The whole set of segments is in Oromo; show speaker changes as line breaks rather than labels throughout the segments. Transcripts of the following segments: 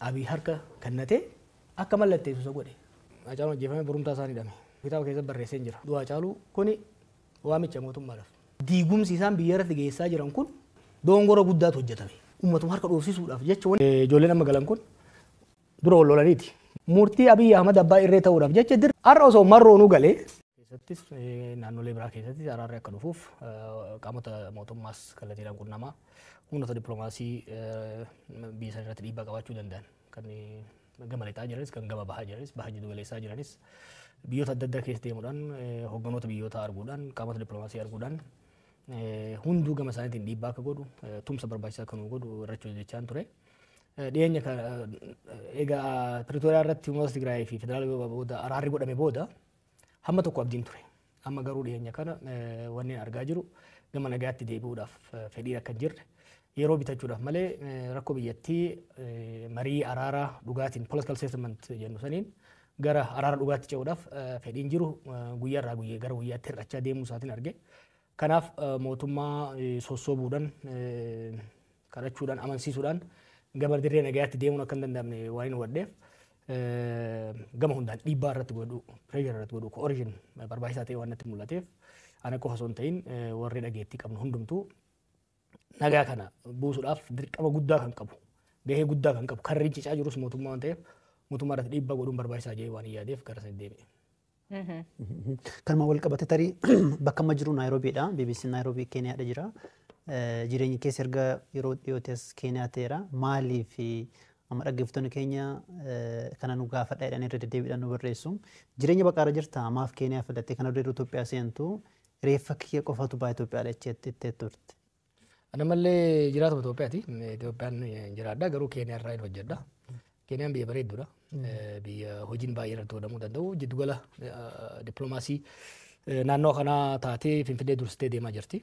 Abiy harka kennatee akka mallatteessu isa godhe. Hacaaluun ajjeefamee borumtaa isaan hidhame. Kitaaba keessatti barreessee jira. Du'a Hacaaluu kuni waamicha mootummaadhaaf. Diigumsi isaan biyya irratti geessaa jiran kun dongora guddaatu hojjetame. Uummatuma harka dhoofsisuudhaaf jecha ijoolleen amma galan kun dura wal lolaniiti. Murtii Abiy Ahmad abbaa irree ta'uudhaaf jecha har'a osoo marroonuu galee keessattis naannolee biraa keessattis araarri akka dhufuuf qaamota mootummaas kallattiidhaan qunnamaa humnoota dippiloomaasii biyya sana irratti dhiibbaa qabaachuu danda'an kan gama lixaa jiranis kan gama bahaa jiranis baha jiddu galeessaa jiranis biyyoota adda addaa keessa deemuudhaan hogganoota biyyoota arguudhaan qaamota dippiloomaasii arguudhaan hunduu gama isaaniitiin dhiibbaa akka godhu tumsa barbaachisaa akka nu godhu irratti hojjechaan ture. Dhiyeenya egaa Pretoria irratti humnoota Tigraay fi federaala booda araarri godhame booda hamma tokko abdiin ture. Amma garuu dhiyeenya kana wanni argaa jiru gama nagaatti deebi'uudhaaf fedhiin akka hin jirre yeroo bitachuudhaaf malee rakkoo biyyattii marii araaraa dhugaatiin political settlement jennu saniin gara araara dhugaatti ce'uudhaaf fedhiin jiru guyyaarraa guyyaa gara guyyaatti hir'achaa deemuu isaatiin arge. Kanaaf mootummaa sossoobuudhaan kadhachuudhaan amansiisuudhaan gama dirree nagayaatti deemuun akka hin danda'amne waan hin hubadheef gama hundaan dhiibbaa irratti godhu pressure irratti godhu coercion barbaachisaa ta'e waan natti mul'ateef ana qofa osoo hin ta'in warri dhageettii qabnu hundumtuu nagaa kana buusuudhaaf dirqama guddaa kan qabu gahee guddaa kan qabu kan rincicaa jirus mootummaa waan ta'eef mootummaa irratti dhiibbaa godhuun barbaachisaa jedhee waan hin yaadeef gara sana deebi'e.
Kanuma wal qabate tarii bakka amma jiru Naayiroobiidha. BBC Naayiroobii Keeniyaadha jira. Jireenyi keessa erga yeroo dhiyootti as Keeniyaa ta'eera. Maaliif amma dhaggeeffattoonni keenya kana nu gaafadha jedhanii irra deddeebiidhaan nu barreessu. Jireenya baqaarra jirta maaf Keeniyaa filattee kana dura Itoophiyaa seentu reeffa kiyya qofatu ba'a Itoophiyaa jettee itti turte.
Ana mallee jiraatuma Itoophiyaati. Itoophiyaan jiraadha garuu Keeniyaa irraa hin hojjedha. Keeniyaan biyya bareedduudha. Biyya hojiin baay'ee irratti godhamuu danda'u. Jiddugala dippiloomaasii naannoo kanaa taatee Finfinnee dursitee deemaa jirti.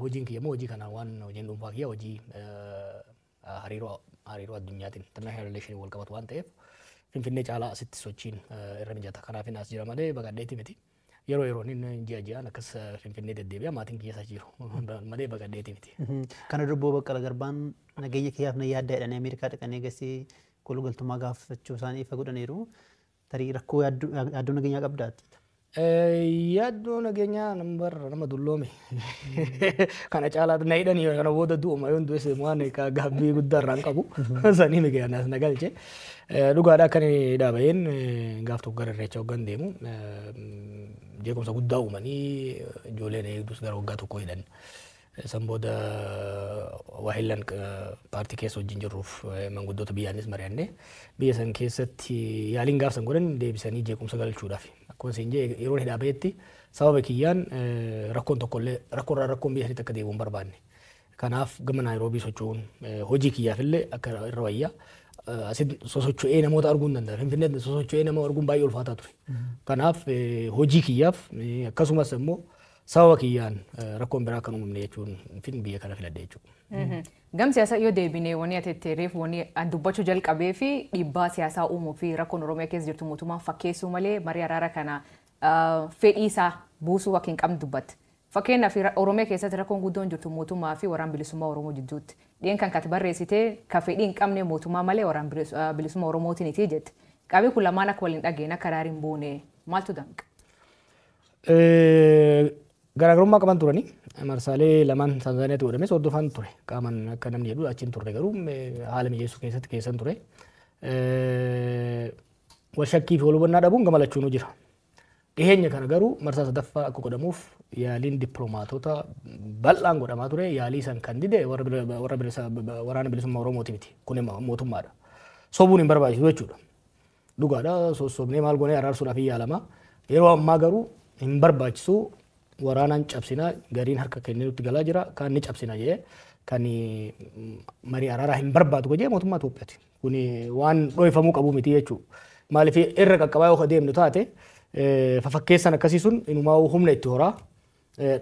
Hojiin kiyya immoo hojii kana waan hojiin dhuunfaa kiyya hojii hariiroo addunyaatiin international relation wal qabatu waan ta'eef Finfinnee caalaa asitti sochiin irra mijata. Kanaaf as jira malee baqadheeti miti. Yeroo yeroon inni ji'a ji'aan akkas Finfinnee deddeebi'a maatiin kiyya isa jiru malee baqadheeti miti.
Kana dura Obbo Baqqala Garbaan nageenya kiyyaaf na yaadda jedhanii Ameerikaa dhaqanii eegasii koolugaltummaa gaafachuu isaanii ifa godhaniiru. Tarii rakkoo yaaddoo nageenyaa qabdaati.
Yaaddoo nageenyaa nama dulloome. Kana caalaa na hidhanii kana booda du'uma yoon du'es waan gaabbii guddaa irraa hin qabu. Sanii miti anas na galche. Dhugaadha akka inni dhaaba'een gaaf tokko gara irreecha hoggan deemu jeequmsa guddaa uumanii ijoolleen eegdus gara waggaa tokko hidhan. San booda waahillan paartii keessa wajjin jirruuf manguddoota biyyaanis mari'annee biyya san keessatti yaaliin gaaf san godhan deebisanii jeequmsa galchuudhaaf. Akkuma isin jee yeroon hidhaa bahetti sababa kiyyaan rakkoon tokkollee rakkoorraa rakkoon biyya sanitti akka deebi'u hin barbaanne. Kanaaf gama Naayiroobii socho'uun hojii kiyyaaf illee akka irra wayyaa. Asitti sosocho'ee namoota arguu hin danda'a. Finfinneetti sosocho'ee nama arguun baay'ee ulfaataa ture. Kanaaf hojii kiyyaaf akkasumas immoo sababa kiyyaan rakkoon biraa kan uumamne jechuun fin biyya kana filadhe jechuudha.
Gam siyaasaa yoo deebine wanni ati itti reefu wanni an dubbachuu jalqabee fi dhiibbaa siyaasaa uumuu fi rakkoon Oromiyaa keessa jirtu mootummaan fakkeessuu malee marii araara kana fedhii isaa buusuu akka hin qabne dubbatte. Fakkeenyaaf Oromiyaa keessatti rakkoon guddoon jirtu mootummaa fi waraan bilisummaa Oromoo jidduutti. Dhiyen kan kati barreessite ka fedhii hin qabne mootummaa malee waraan bilisummaa Oromootiin iti jette. Qaamni kun lamaan akka waliin dhageenye akka araara hin buune maaltu danqa?
Garaagarummaa qaban turani marsaalee lamaan Taanzaaniyaatti godhames hordofaan ture. Qaaman akka namni jedhu achiin turre garuu haala mijeessuu keessatti keessan ture. Wal shakkii fi wal hubannaa dhabuun gama lachuunuu jira. Dhiheenya kana garuu marsaa sadaffaa akka godhamuuf yaaliin dippiloomaatota bal'aan godhamaa ture. Yaalii san kan dide warra waraana bilisummaa Oromooti miti. Kun mootummaadha. Sobuun hin barbaachisu jechuudha. Dhugaadha sossobnee maal goonee araarsuudhaaf hin yaalama. Yeroo ammaa garuu hin barbaachisu waraanaan cabsina gariin harka kennee nutti galaa jira kaan ni cabsina jedhee kan marii araaraa hin barbaadu jedhee mootummaa Itoophiyaati. Kun waan dhoofamuu qabu miti jechuudha. Maaliif irra qaqqabaa yoo deemnu taate fafakkeessan akkasii sun inumaa humna itti horaa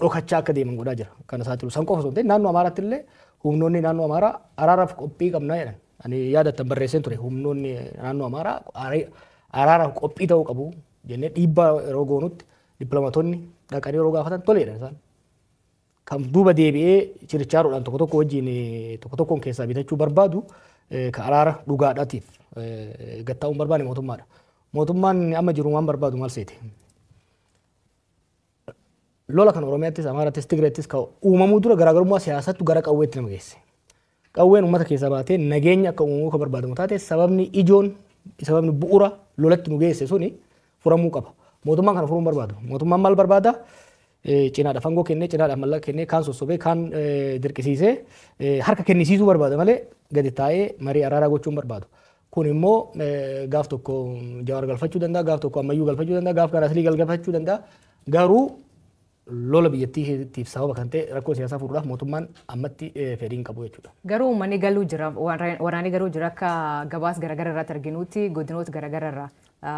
dhokachaa akka deeman godhaa jira. Kana saaxilu san qofa osoo hin ta'in naannoo Amaaraatti illee humnoonni naannoo Amaaraa araaraaf qophii qabnaa jedhan. Ani yaadattan barreesseen ture humnoonni naannoo Amaaraa araaraaf qophii ta'uu qabu jennee dhiibbaa yeroo goonutti dippiloomaatonni dhaqanii yeroo gaafatan toleedha isaan. Kan duuba deebi'ee chirichaaroodhaan tokko tokko wajjin tokko tokkoon keessaa bitachuu barbaadu Ka araara dhugaadhaatiif gattaa'uun barbaade mootummaadha. Mootummaan amma jiru waan barbaadu maal seete? Lola kan Oromiyaattis, Amaarattis, Tigreettis ka uumamuu dura garaagarummaa siyaasattu gara qawweetti nama geesse. Qawween uummata keessaa baatee nageenya akka uumamuu kan barbaadamu taate, sababni ijoon, sababni bu'uura lolatti nu geesse suni furamuu qaba. Mootummaan kana furuu hin barbaadu. Mootummaan maal barbaada? Cinaadhaaf aangoo kennee, cinaadhaaf mallaqa kennee, kaan sossobee, kaan dirqisiisee harka kennisiisuu barbaada malee gadi taa'ee marii araaraa gochuu hin barbaadu. Kun immoo gaaf tokko Jawaar galfachuu danda'a, gaaf tokko Ammayyuu galfachuu danda'a, gaaf kan Aslii galfachuu danda'a. Garuu lola biyyattiitiif sababa kan ta'e rakkoo siyaasaa furuudhaaf mootummaan ammatti fedhii hin qabu jechuudha.
Garuu uummanni galuu jira, waraanni garuu jira. Akka gabaas garaagara irratti arginutti godinoota garaagara irraa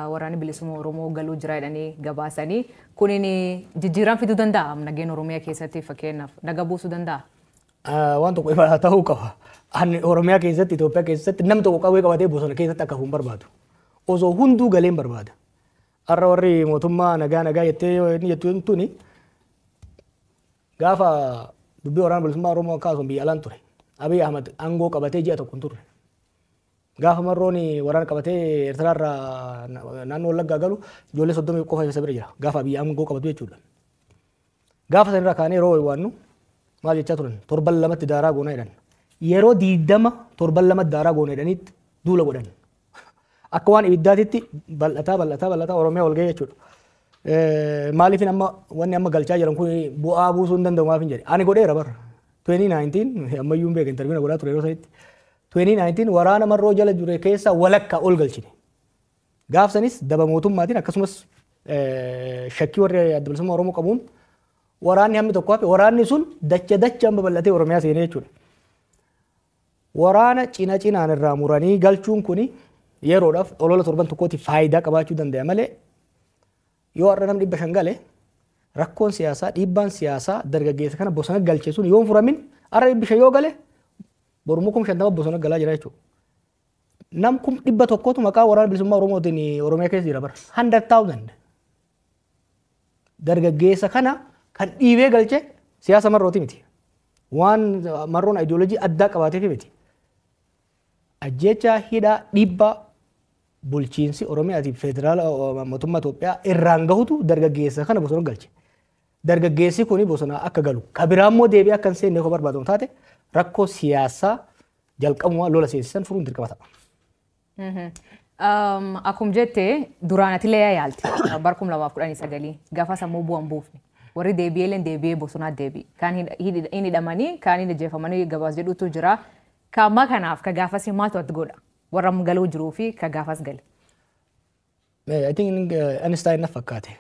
waraanni bilisummaa Oromoo galuu jira jedhanii gabaasanii. Kunin jijjiirama fiduu danda'a nageenya Oromiyaa keessatti, fakkeenyaaf naga buusuu danda'a?
Waan tokko ifa ta'uu qaba. Ani Oromiyaa keessatti, Itoophiyaa keessatti namni tokko qawwee qabatee bosona keessatti akka hafu hin barbaadu. Osoo hunduu galee hin barbaada. Har'a warri mootummaa nagaa nagaa jettee inni jettu tuni, gaafa dubbii waraana bilisummaa Oromoo kaasuun biyya alaan ture. Abiy Ahmad aangoo qabatee ji'a tokko hin turre. Gaafa Marroon waraana qabatee Eertiraarraa naannoo Wallaggaa galu ijoollee 30 qofa isa bira jira. Gaafa Abiy aangoo qabatu jechuudha. Gaafa sanirraa kaanee yeroo waannu maal jechaa turan? Torban lamatti daaraa goona jedhan. Yeroo 20 torban lamatti daaraa goona jedhaniitti duula godhan. Akka waan ibiddaatitti bal'ataa bal'ataa bal'ataa Oromiyaa wal ga'e jechuudha. Maaliif amma wanni amma galchaa jiran kun bu'aa buusuu hin danda'u maaf hin jedhe. Ani godheera bara. 2019 ammayyuu hin beekan, interview godhaa ture yeroo sanitti. 2019 waraana Marroo jala jure keessa walakkaa ol galchine. Gaafsanis daba mootummaatiin, akkasumas shakkii warri Adda Bilisummaa Oromoo qabuun waraanni hammi tokko hafe. Waraanni sun dacha dachaan babal'atee Oromiyaa seenee jechuudha. Waraana cina cinaan irraa muranii galchuun kuni yeroodhaaf olola torban tokkootiif faayidaa qabaachuu danda'a malee, yoo har'a namni 500 gale, rakkoon siyaasaa, dhiibbaan siyaasaa dargaggeessa kana bosona galche sun yoo hin furamin, har'a 500 yoo gale borummoo 50,000 bosona galaa jira jechuudha. Nam 100,000tu maqaa Waraana Bilisummaa Oromootiin Oromiyaa keessa jira bara. 100,000. Dargaggeessa kana kan dhiibee galche siyaasa Marrooti miti. Waan Marroon ideoloojii addaa qabaateef miti. Ajjeechaa, hidhaa, dhiibbaa bulchiinsi Oromiyaatiif federaala mootummaa Itoophiyaa irraan gahutu dargaggeessa kana bosona galche. Dargaggeessi kuni bosona akka galu, ka biraa immoo deebi'ee akka hin seenne yoo barbaadamu taate, rakkoo siyaasaa jalqabumaa lola seensisan furuun dirqama ta'a.
Akkuma jette duraan atilee yaalte bara 2019, gaafa sammuu bu'an buufne. Warri deebi'ee illee deebi'ee bosonaa deebi'e. Kaan hin hidhamanii, kaan hin ajjeefamanii gabaas jedhutu jira. Ka ammaa kanaaf ka gaafas maaltu ati godha? Warra galuu jiruu fi ka gaafas gale.
I think Einstein na fakkaate.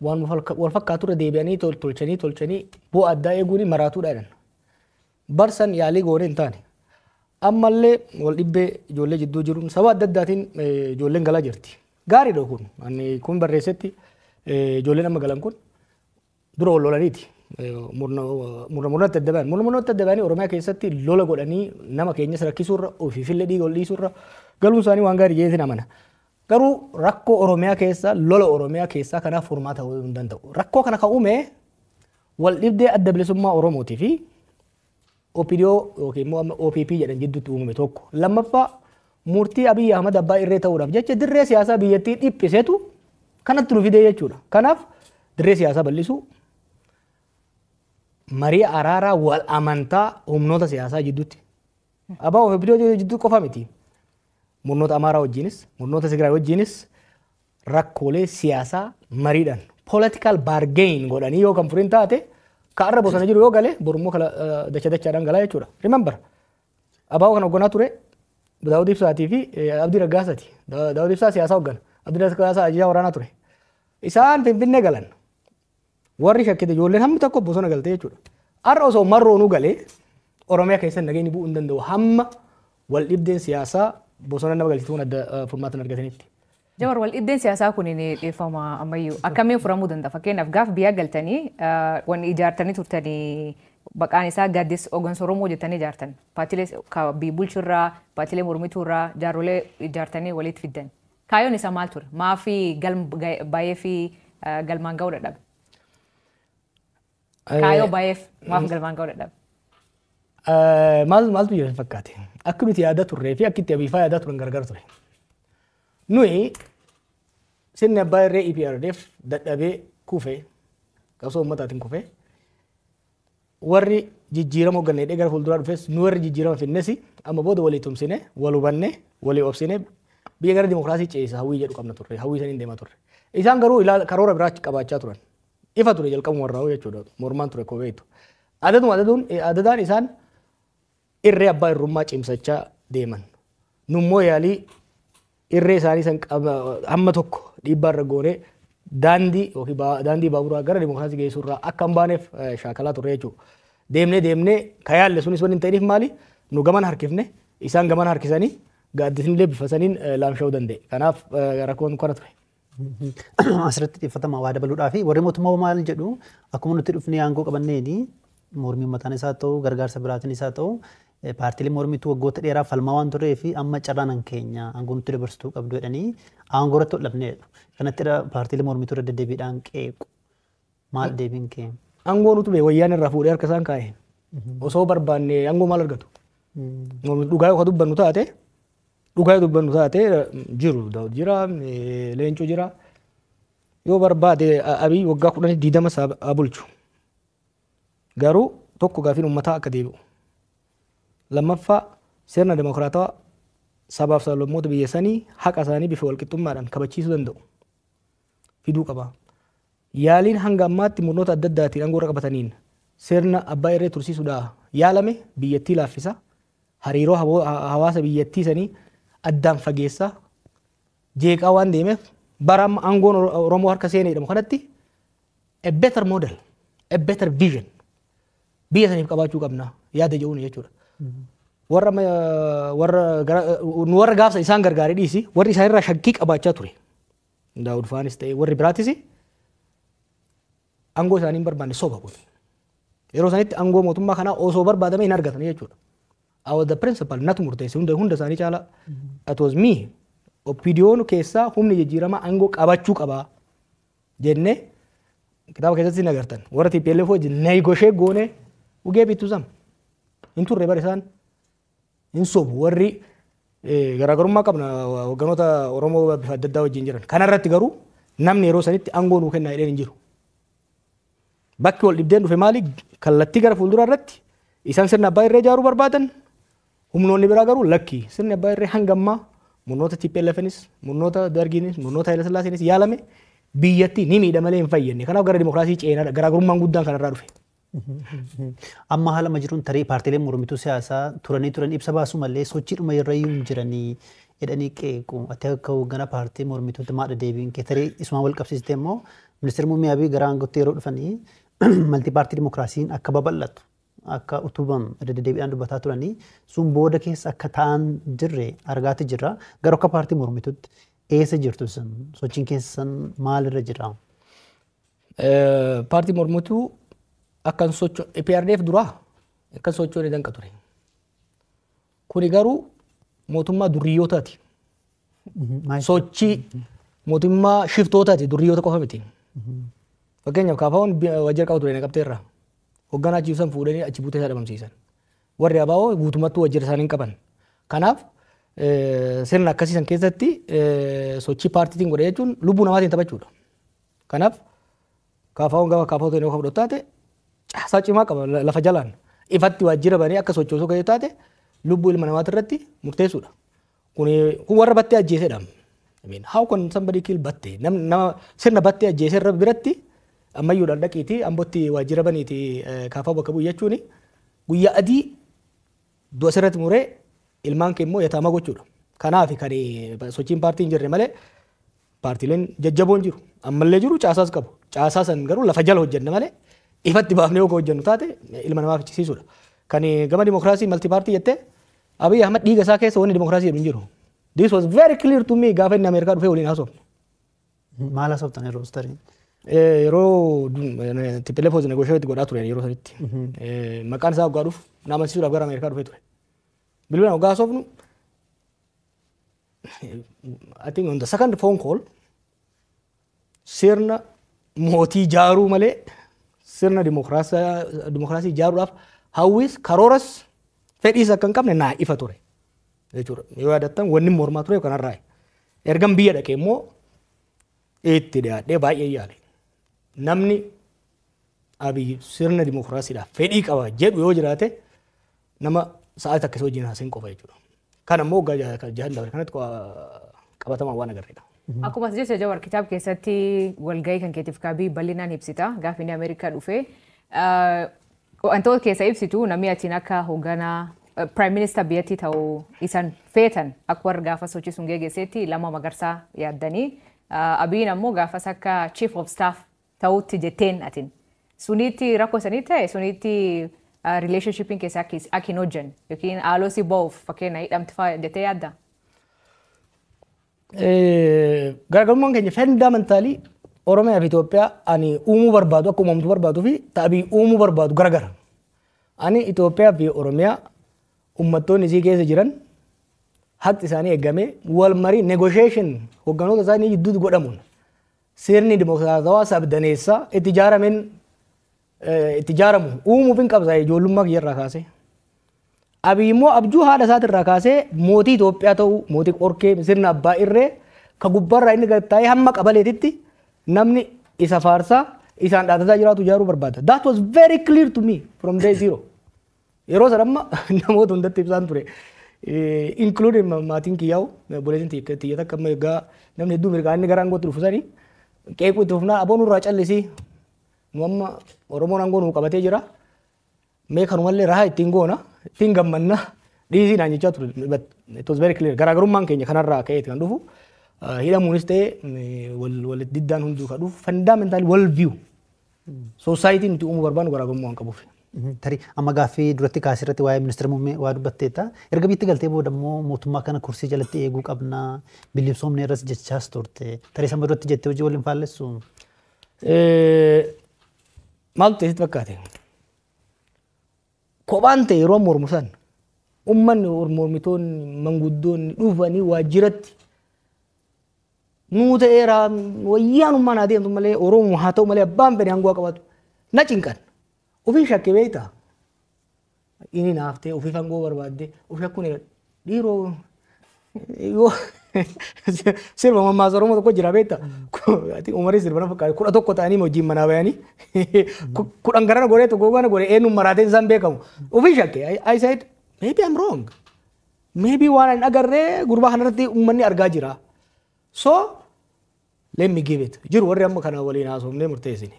Waan wal fakkaatu irra deebi'anii tolchanii tolchanii bu'aa addaa eeguun maraatuudha jedhan. Barsan yaalii goonee hin taane. Ammallee wal dhibbee ijoollee jidduu jiruun sababa adda addaatiin ijoolleen galaa jirti. Gaariidha kun. Ani kun barreessetti ijoolleen amma galan kun dura wal lolaniiti. Murna murnatti adda ba'an. Murna murnatti adda ba'anii Oromiyaa keessatti lola godhanii nama keenyas rakkisuurra, ofiifillee dhiiga ol dhiisuurra galuun isaanii waan gaarii jedheetiin amana. Garuu rakkoo Oromiyaa keessa, lola Oromiyaa keessaa kanaaf furmaata ta'uu hin danda'u. Rakkoo kana kan uume wal dhibdee Adda Bilisummaa Oromootii fi OPDO yookiin immoo amma OPP jedhan jidduutti uumame tokko. Lammaffaa, murtii Abiyyi Ahmad abbaa irree ta'uudhaaf jecha dirree siyaasaa biyyattii dhiphisetu kanatti nu fidee jechuudha. Kanaaf dirree siyaasaa bal'isuu, marii araaraa wal amantaa humnoota siyaasaa jidduutti. Abaa OPDO jidduu qofa miti. Murnoota Amaaraa wajjinis, murnoota Tigraay wajjinis rakkoolee siyaasaa mariidhaan political bargain godhanii yoo kan furin taate, ka arra bosona jiru yoo gale borummoo kala dacha dachaadhaan galaa jechuudha. Remember, ABO kan hoogganaa ture Daawud Ibsaatii fi Abdii Raggaasaati. Daawud Ibsaa siyaasaa hooggana. Abdii Raggaasaa ajajaa waraanaa ture. Isaan Finfinnee galan. Warri shakkite ijoolleen hammi tokko bosona galtee jechuudha. Har'a osoo Marroonuu galee Oromiyaa keessatti nageenyi bu'uu hin danda'u hamma wal dhibdeen siyaasaa bosona nama galchituun adda furmaata hin argatanitti.
Jawar, wal dhibdeen siyaasaa kun ni dhiyeeffama ammayyuu akkamiin furamuu danda'a? Fakkeenyaaf gaaf biyya galtanii wanni ijaartanii turtanii maqaan isaa Gaaddisa Hooggansa Oromoo jettanii ijaartan. Paartiilee biyya bulchurraa, paartiilee mormituurraa jaarrolee ijaartanii walitti fiddan. Kaayyoon isaa maal ture? Maafi galma baay'ee fi galmaan ga'uu dadhabe? Kaayyoo baay'eef maaf galmaan ga'uu dadhabe?
Maal maaltu jira fakkaate? Akka nuti yaada turree fi akka itti Abiifaa yaadaa turan gargar ture. Nuyi sirni abbaa irree EPRDF dadhabee kufee, qabsoo uummataatiin kufee, warri jijjiirama hoogganne hidhee gara fuulduraa dhufes, nu warri jijjiirama finnes amma booda walii tumsine, wal hubanne, walii obsine, biyya gara dimokiraasii ceesisa hawwii jedhu qabna turre, hawwii saniin deemaa turre. Isaan garuu karoora biraa qabaachaa turan. Ifa ture jalqabuma warraa jechuudha, mormaan ture kobeetu. Adaduma adaduun adadaan isaan irree abbaa irrummaa cimsachaa deeman. Nummoo yaalii irree isaanii san hamma tokko dhiibbaa irra goonee daandii yookiin daandii baaburaa gara dimokiraasii geessuu irraa akka hin baaneef shaakalaa turre jechuudha. Deemnee deemnee ka yaalle sunis wanni hin ta'iniif maali? Nu gaman harkifne, isaan gaman harkisanii, gaaddisni bifa saniin laamsha'uu danda'e. Kanaaf rakkoon kana ture.
Asirratti xiyyeeffatama waa dabaluudhaa fi warri mootummaa maal jedhu, akkuma nuti dhufnee aangoo qabanneeni mormii uummataan isaa ta'u, gargaarsa biraatiin isaa ta'u, paartiilee mormituu waggoota dheeraa falmaa waan turee fi amma carraan keenya aangoo nutti dabarsituu qabdu jedhanii aangoo irratti hodhamneedha. Kanatti paartiilee mormituu irra deddeebiidhaan qeequ. Maal deebiin kee?
Aangoo nutu bee wayyaan irraa fuudhee harka isaan kaa'e. Osoo barbaanne aangoo maal argatu? Dhugaa yoo dubbannu taate jiru Daawud jira, Leencoo jira. Yoo barbaade Abiy waggaa 10, 20 haa bulchu. Garuu tokko, gaafiin uummataa akka deebi'u. Lammaffaa, sirna dimokiraatawaa sabaaf sablammoota biyya sanii haqa isaanii bifa walqixxummaadhaan kabachiisuu danda'u fiduu qaba. Yaaliin hanga ammaatti murnoota adda addaatiin aangoo irra qabataniin sirna abbaa irree tursiisuudhaa yaalame biyyattii laaffisa. Hariiroo hawaasa biyyattii sanii addaan fageessa, jeeqaa waan deemeef, bara amma aangoon Oromoo harka seenee jedhamu kanatti a better model, a better vision biyya saniif qabaachuu qabna yaada jedhuun jechuudha. Warra warra nu warra gaafsa isaan gargaaree dhiisi, warri isaan irraa shakkii qabaachaa ture. Daawud faanis ta'e warri biraatis aangoo isaanii hin barbaanne, soba kun. Yeroo sanitti aangoo mootummaa kanaa osoo barbaadame hin argatan jechuudha. I was the principal, natu murteesse hunda hunda isaanii caala. It was me. OPDOn keessaa humni jijjiiramaa aangoo qabachuu qabaa jennee kitaaba keessatti hin agartan. Warra TPLF wajjin negotiate goone ugee bittu sam. Hin turre bara isaan. Hin sobu warri garaagarummaa qabna hogganoota Oromoo bifa adda addaa wajjin jiran. Kanarratti garuu namni yeroo sanitti aangoo nuu kennaa jedheen hin jiru. Bakki wal dhibdeen dhufe maali? Kallattii gara fuulduraa irratti isaan sirna abbaa irree ijaaruu barbaadan, humnoonni biraa garuu lakki, sirni abbaa irree hanga ammaa murnoota TPLFnis, murnoota Dargiinis, murnoota Haile Sillaaseenis yaalame biyyattii ni miidha malee hin fayyadne. Kanaaf gara dimokiraasii ceenaa garaagarummaan guddaan kanarraa dhufe.
Amma haala amma jiruun tarii paartiileen mormituu siyaasaa turanii turan ibsa baasuu malee sochiidhuma irra iyyuu hin jiranii jedhanii qeequ. Ati akka hoogganaa paartii mormituutti maadha deebiin kee? Tarii isumaan wal qabsiistee immoo ministeerri muummee Abiy gara aangootti yeroo dhufanii multi party dimokiraasiin akka babal'atu, akka utubamu irra deddeebiidhaan dubbataa turanii, sun booda keessa akka ta'an jirre argaati jirra. Garuu akka paartii mormituutti eessa jirtu sun? Sochiin keessan maalirra jira?
Paartii mormituu akkan socho EPRDF duraa akkan sochoone danqa ture. Kuni garuu mootummaa durriyyootaati. Sochii mootummaa shiftootaati, durriyyoota qofa miti. Fakkeenyaaf KFO'n waajjira qaba ture naqabteerra. Hoogganaa achi ibsan fuudhanii achi buutee isaa dhabamsiisan. Warri ABO guutummattuu waajjira isaanii hin qaban. Kanaaf sirna akkasii san keessatti sochii paartiitiin godhe jechuun lubbuu namaatiin taphachuudha. Kanaaf KFO'n gaafa KFO ta'e yoo fudhatu taate caasaa cimaa qaba lafa jalaan. Ifatti waajjira banee akka sochoosuu kan taate lubbuu ilma namaati irratti murteessuudha. Kun warra Battee ajjeesedha. I mean, how can somebody kill Battee? Nama sirna Battee ajjeese irra biratti ammayyuudhaan dhaqiitii Ambootti waajjira baniiti KFO bakka bu'u jechuun guyyaa adii du'a sirratti muree ilmaan kee immoo yataamaa gochuudha. Kanaaf kan sochiin paartii hin jirre malee paartiileen jajjaboon jiru. Ammallee jiru, caasaas qabu. Caasaa san garuu lafa jala hojjenna malee ifatti baafnee yoo hojjennu taate ilma namaa fichisiisuudha. Kan gama dimokiraasii multi party jettee, Abiy Ahmad dhiiga isaa keessa wanni dimokiraasii jedhu hin jiru. This was very clear to me gaafa inni Ameerikaa dhufee waliin haasofne.
Maal haasoftan yeroo tarii?
Yeroo TPLF wajjin negotiate godhaa ture yeroo sanitti. Maqaan isaa waggaa dhufu na amansiisuudhaaf gara Ameerikaa dhufee ture. Bilbilaan waggaa haasofnu, I think on the second phone call, sirna mootii ijaaruu malee sirna dimokiraasii ijaaruudhaaf hawwis, karooras, fedhiis akka hin qabne naa ifa ture. Jechuudha. Yoo yaadattan wanni mormaa ture kanarraa. Ergan biyya dhaqee immoo itti dhiyaadhee baay'ee yaale. Namni Abiy sirna dimokiraasiidhaaf fedhii qaba jedhu yoo jiraate nama sa'aatii akkasii wajjin haasa'in qofa jechuudha. Kan ammoo waggaa jahan dabre kanatti qabatamaan waan agarreedha.
Akkuma as jecha Jawar kitaaba keessatti walgahii kan keetiif kaabii bal'inaan ibsita gaafa inni Ameerikaa dhufe. Wantoota keessa ibsitu namni atiin akka hoogganaa Prime Minister biyyattii ta'uu isan feetan akka warra gaafa sochii sun geggeessetti Lammaa Magarsaa yaaddanii. Abiyin ammoo gaafas akka Chief of Staff ta'utti jetteen atin. Sunitti rakkoo sanii ta'e sunitti relationshipiin keessa akka hin hojjenne yookiin haaloo si ba'uuf fakkeenya hidhamti fa'aa jettee yaadda?
Garaagarummaan keenya fundamentally Oromiyaa fi Itoophiyaa ani uumuu barbaadu akka uumamtu barbaaduu fi ta'abii uumuu barbaadu garagara. Ani Itoophiyaa fi Oromiyaa uummattoonni isii keessa jiran haqi isaanii eegamee wal marii negotiation hogganoota isaanii gidduutti godhamuun sirni dimokiraatawaa sabdaneessaa itti ijaarameen itti ijaaramu uumuuf hin qabsa ijoollummaa kiyyarraa kaasee. Abiy immoo abjuu haadha isaatirraa kaasee mootii Itoophiyaa ta'uu mootii qorkee sirna abbaa irree ka gubbaarraa inni gad taa'ee hamma qabaleetitti namni isa faarsaa isaan dhaadataa jiraatu ijaaruu barbaada. That was very clear to me from day zero. Yeroo sana amma namoota hundatti ibsaan ture. Including maatiin kiyyaa'u obboleettiin tiyya takka amma egaa namni hedduu mirgaa inni gara aangootti dhufu sanii qeequu itti fufnaa aboon nurraa callisii nu amma Oromoon aangoo nuu qabatee jira. Mee kanumallee rahaa ittiin goona ittiin gammanna dhiisii naan jechaa ture. But it was very clear. Garaagarummaan keenya kanarraa ka'eeti kan dhufu. Hidhamuunis ta'e wal diddaan hunduu kan dhufu fundamentally wal view. Society nuti uumuu barbaannu garaagarummaa waan qabuuf.
Tarii amma gaaffii duratti kaasirratti waa'ee ministeera muummee waa dubbatteetta. Erga biyyatti galtee booda immoo mootummaa kana kursii jalatti eeguu qabna bilisoomne irras jechaas turte. Tarii sama duratti jettee hojii waliin faallessu.
Maaltu ta'e sitti fakkaate? Kophaan ta'e yeroo mormu san uummanni mormitoonni manguddoonni dhufanii waajjiratti nuu ta'eera wayyaanummaan haa deemtu malee Oromoo haa ta'u malee abbaan fedhe aangoo qabatu na cinqan. Ofii shakke beektaa? Inni naaftee ofiif aangoo barbaadde of shakkuun dhiiroo yoo sirba mammaasa Oromoo tokko jira beektaa? Umarii sirba na fakkaate 11 ta'anii hojiin manaa bayanii 10 garana goree tokko gana goree eenyuun maraateen isaan beekamu. Ofii shakke I said maybe I'm wrong. Maybe waan hin agarree gurbaa kanarratti uummanni argaa jira. So let me give it. Jiru warri amma kana waliin haasofnee murteessine.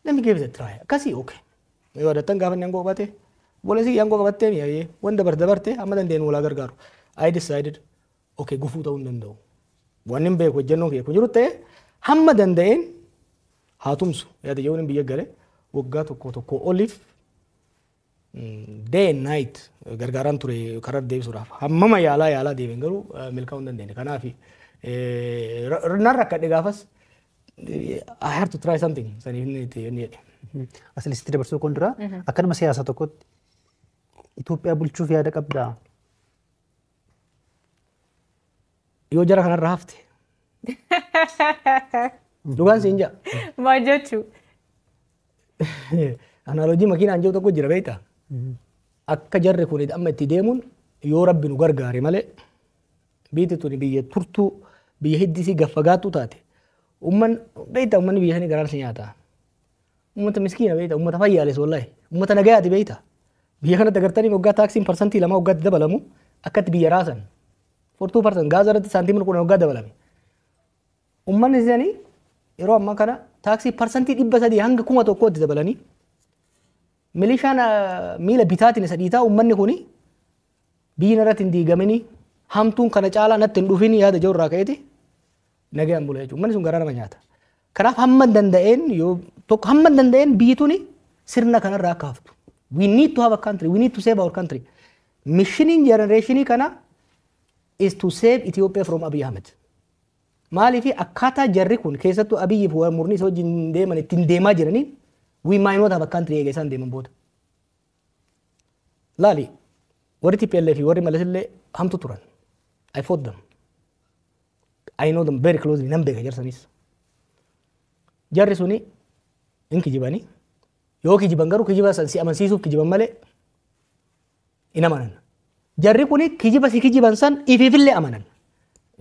Let me give it a try. Akkasii okay. Yoo yaadattan gaafa inni aangoo qabate obboleessi aangoo qabattee mi'aayee wanta dabarte amma dandeenyu walaa gargaaru. I decided okay gufuu ta'uu hin danda'u. Wanni hin beeku hojjennoon kiyya kun jiru ta'e hamma danda'een haa tumsu yaada jedhuun biyya gale waggaa tokko tokko oliif day and night gargaaraan ture karaa deebisuudhaaf hammama yaalaa yaalaa deebiin garuu milkaa'uu hin dandeenye. Kanaaf nan rakkadhe gaafas I have to try something saniif inni itti inni jedhe.
Asilitti dabarsuu kun dura akka nama siyaasaa tokkotti Itoophiyaa bulchuuf yaada qabdaa?
Yoo jara kanarraa hafte. Dhugaan siin jaa.
Maal jechuu?
Analogy makiinaan jiru tokko jira beektaa? Akka jarri kun amma itti deemuun yoo rabbi nu gargaare malee biyyi tuni biyya turtuu biyya hiddisii gaffagaattuu taate umman beektaa ummanni biyya sanii garaan si nyaata. Ummata miskiina beektaa ummata fayyaales wallahi ummata nagayaati beektaa. Biyya kanatti agartanii waggaa taaksiin 2% waggaatti dabalamu akkatti biyya raasan. 42% gaaza irratti saantiimii 10 waggaa dabalame. Ummanni isaanii yeroo ammaa kana taaksii 300% hanga 1000tti dabalanii milishaan miila bitaatiin isa dhiitaa ummanni kuni biyyi irratti hin diigamini hamtuun kana caalaa natti hin dhufin yaada jiru irraa ka'eeti nagayaan bula jechuudha. Ummanni sun garaa nama nyaata. Kanaaf hamma danda'een yoo tokko hamma danda'een biyyi tuni sirna kanarraa akka haftu. We need to have a country. We need to save our country. Missioniin generationii kana is to save Ethiopia from Abiy Ahmed. Maaliif akkaataa jarri kun keessattuu Abiyyi fi murni isa wajjin deeman ittiin deemaa jiraniin we might not have a country eega isaan deeman booda. Laali warri TPLF fi warri Malas illee hamtu turan. I fought them. I know them very closely. Nan beeka jarsanis. Jarri suni hin kijibanii yoo kijiban garuu kijiba san si amansiisuuf kijiban malee hin amanan. Jarri kuni kijiba si kijiban san ifiifillee amanan.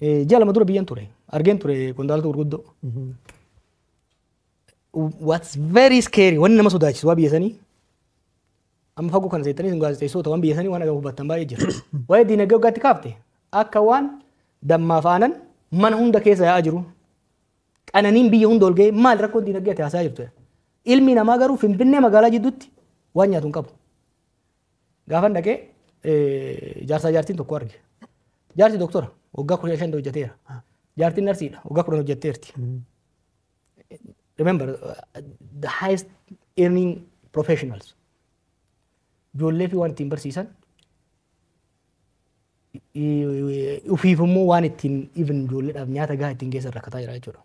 Ji'a 2 dura biyyan ture. Argeen ture qondaalota gurguddoo. What's very scary, wanni nama sodaachisu waa biyya sanii. Amma fagoo kana seettanii isin gaazexeessitoota waan biyya sanii waan agamu hubattan baay'ee jira. Waa'ee diinagdee waggaatti kaafte akka waan dammaaf aanan mana hunda keessa yaa'aa jiru. Qananiin biyya hunda ol ga'ee maal rakkoon diinagdee ati haasaa jirtu. Ilmi namaa garuu Finfinnee magaalaa jidduutti waan nyaatu hin qabu. Gaafan dhaqee jaarsaa jaartiin tokko arge. Jaarsi doktora waggaa 15 hojjeteera. Jaartiin narsiidha waggaa 10 hojjetteerti. Remember, the highest earning professionals. Ijoollee fi waan ittiin barsiisan, ufiif immoo waan ittiin even ijoolleedhaaf nyaata gahaa ittiin geessan rakkataa jira jechuudha.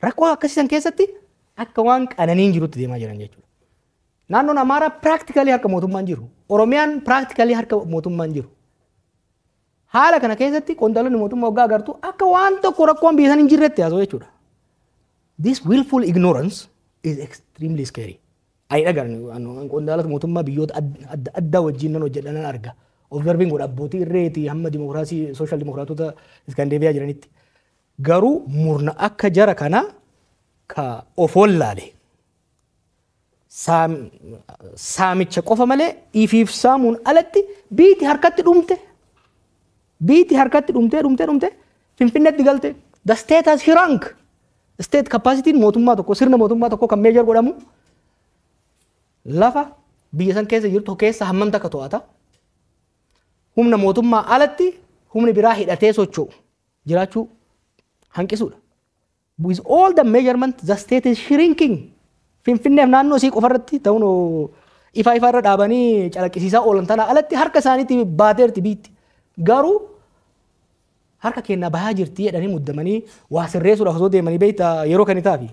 Rakkoo akkasiisan keessatti akka waan qananiin jirutti deemaa jiran jechuudha. Naannoon Amaaraa practically harka mootummaan jiru. Oromiyaan practically harka mootummaan jiru. Haala kana keessatti qondaalonni mootummaa waggaa agartu akka waan tokko rakkoon biyya san hin jirretti haasa'u jechuudha. This willful ignorance is extremely scary. Ani dhagaan qondaalota mootummaa biyyoota adda addaa wajjin nan hojjedha, nan arga. Observing godha abbootii irreetii hamma dimokiraasii sooshaal dimokiraatota Iskandeeviyaa jiranitti. Garuu murna akka jara kanaa ka of wallaale saamicha qofa malee ifiif saamuun alatti biiti harkatti dhumte. Biiti harkatti dhumtee dhumtee dhumte Finfinneetti galte. The state has shrunk. State capacity mootummaa tokko, sirna mootummaa tokko kan measure godhamu lafa biyya san keessa jirtu keessa hammam takka to'ata. Humna mootummaa alatti humni biraa hidhatee socho'u jiraachuu hanqisuudha. With all the measurement, the state is shrinking. Finfinneef naannoo isii qofarratti ta'uun ifa ifa irra dhaabanii calaqqisiisaa oolan tana alatti harka isaaniitti baateerti biitti. Garuu harka kennaa bahaa jirti jedhanii muddamanii waa sirreessuudhaaf osoo deemanii beektaa yeroo kan itaafi.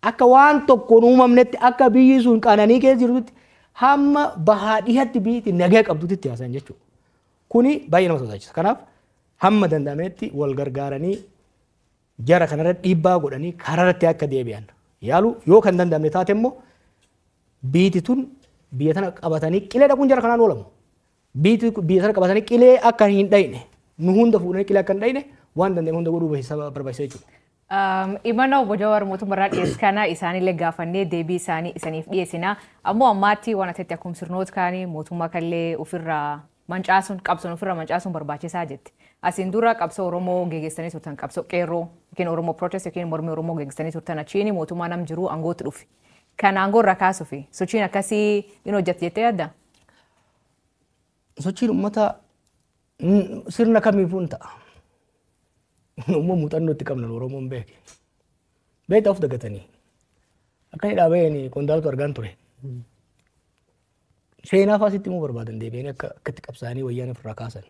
Akka waan tokkoon uumamnetti, akka biyyi sun qananii keessa jirtutti, hamma bahaa dhihatti biyyi nagaa qabdutti haasayan jechuudha. Kuni baay'ee nama sodaachisa. Kanaaf hamma danda'ametti wal gargaaranii jara kanarra dhiibbaa godhanii karaarratti akka deebi'an yaalu. Yoo kan danda'amne taate immoo biiti tun biyya tana qabatanii qilee dhaquun jara kanaan oolamu. Biiti biyya tana qabatanii qilee akka hin dhayne, nu hunda fuudhanii qilee akka hin dhayne waan danda'ame hunda godhuu barbaachisa jechuudha.
Imana obbo Jawaar mootummaarraa dhiyeessu kana isaanillee gaafannee deebii isaanii isaniif dhiyeessina. Ammoo ammaatti waan asitti akkuma sirnoota kaanii mootummaa kallee ofirraa mancaasuun, qabsoon ofirraa mancaasuun barbaachisaa jetti. Asiin dura qabsoo Oromoo geggeessanii turtan, qabsoo qeerroo yookiin Oromoo protest yookiin mormii Oromoo geggeessanii turtan, achiin mootummaa nam jiru aangootti dhufe. Kan aangoo irraa kaasuufi sochiin akkasii hin hojjette jettee yaadda?
Sochiin uummataa sirna kamiifuu hin ta'a. Immoo muuxannoo itti qabna Oromoon beeke. Beektaa of dagatanii. Akka inni dhaabeen qondaaltu argaan ture. Seenaa fa'aa sitti himuu barbaadan deebi'anii akka akkatti qabsaa'anii wayyaanee ofirraa kaasan.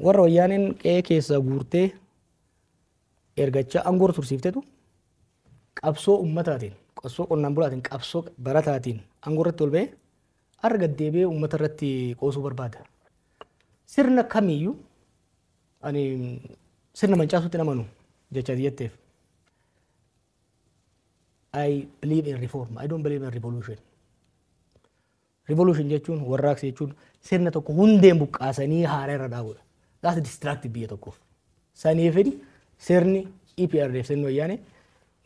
Warra wayyaaneen qe'ee keessaa guurtee ergachaa aangoo tursiiftetu qabsoo uummataatiin, qabsoo qonnaan bulaatiin, qabsoo barataatiin aangoo irratti ol ba'ee har'a gad deebi'ee uummata irratti qoosuu barbaada. Sirna kamiyyuu ani sirna mancaasuutti amanu jecha jetteef. I believe in reform. I don't believe in revolution. Revolution jechuun, warraaqsa jechuun, sirna tokko hundeen buqqaasanii haaraa irra dhaabuudha. That's destructive biyya tokkoof. Saniifin sirni EPRDF, sirni wayyaanee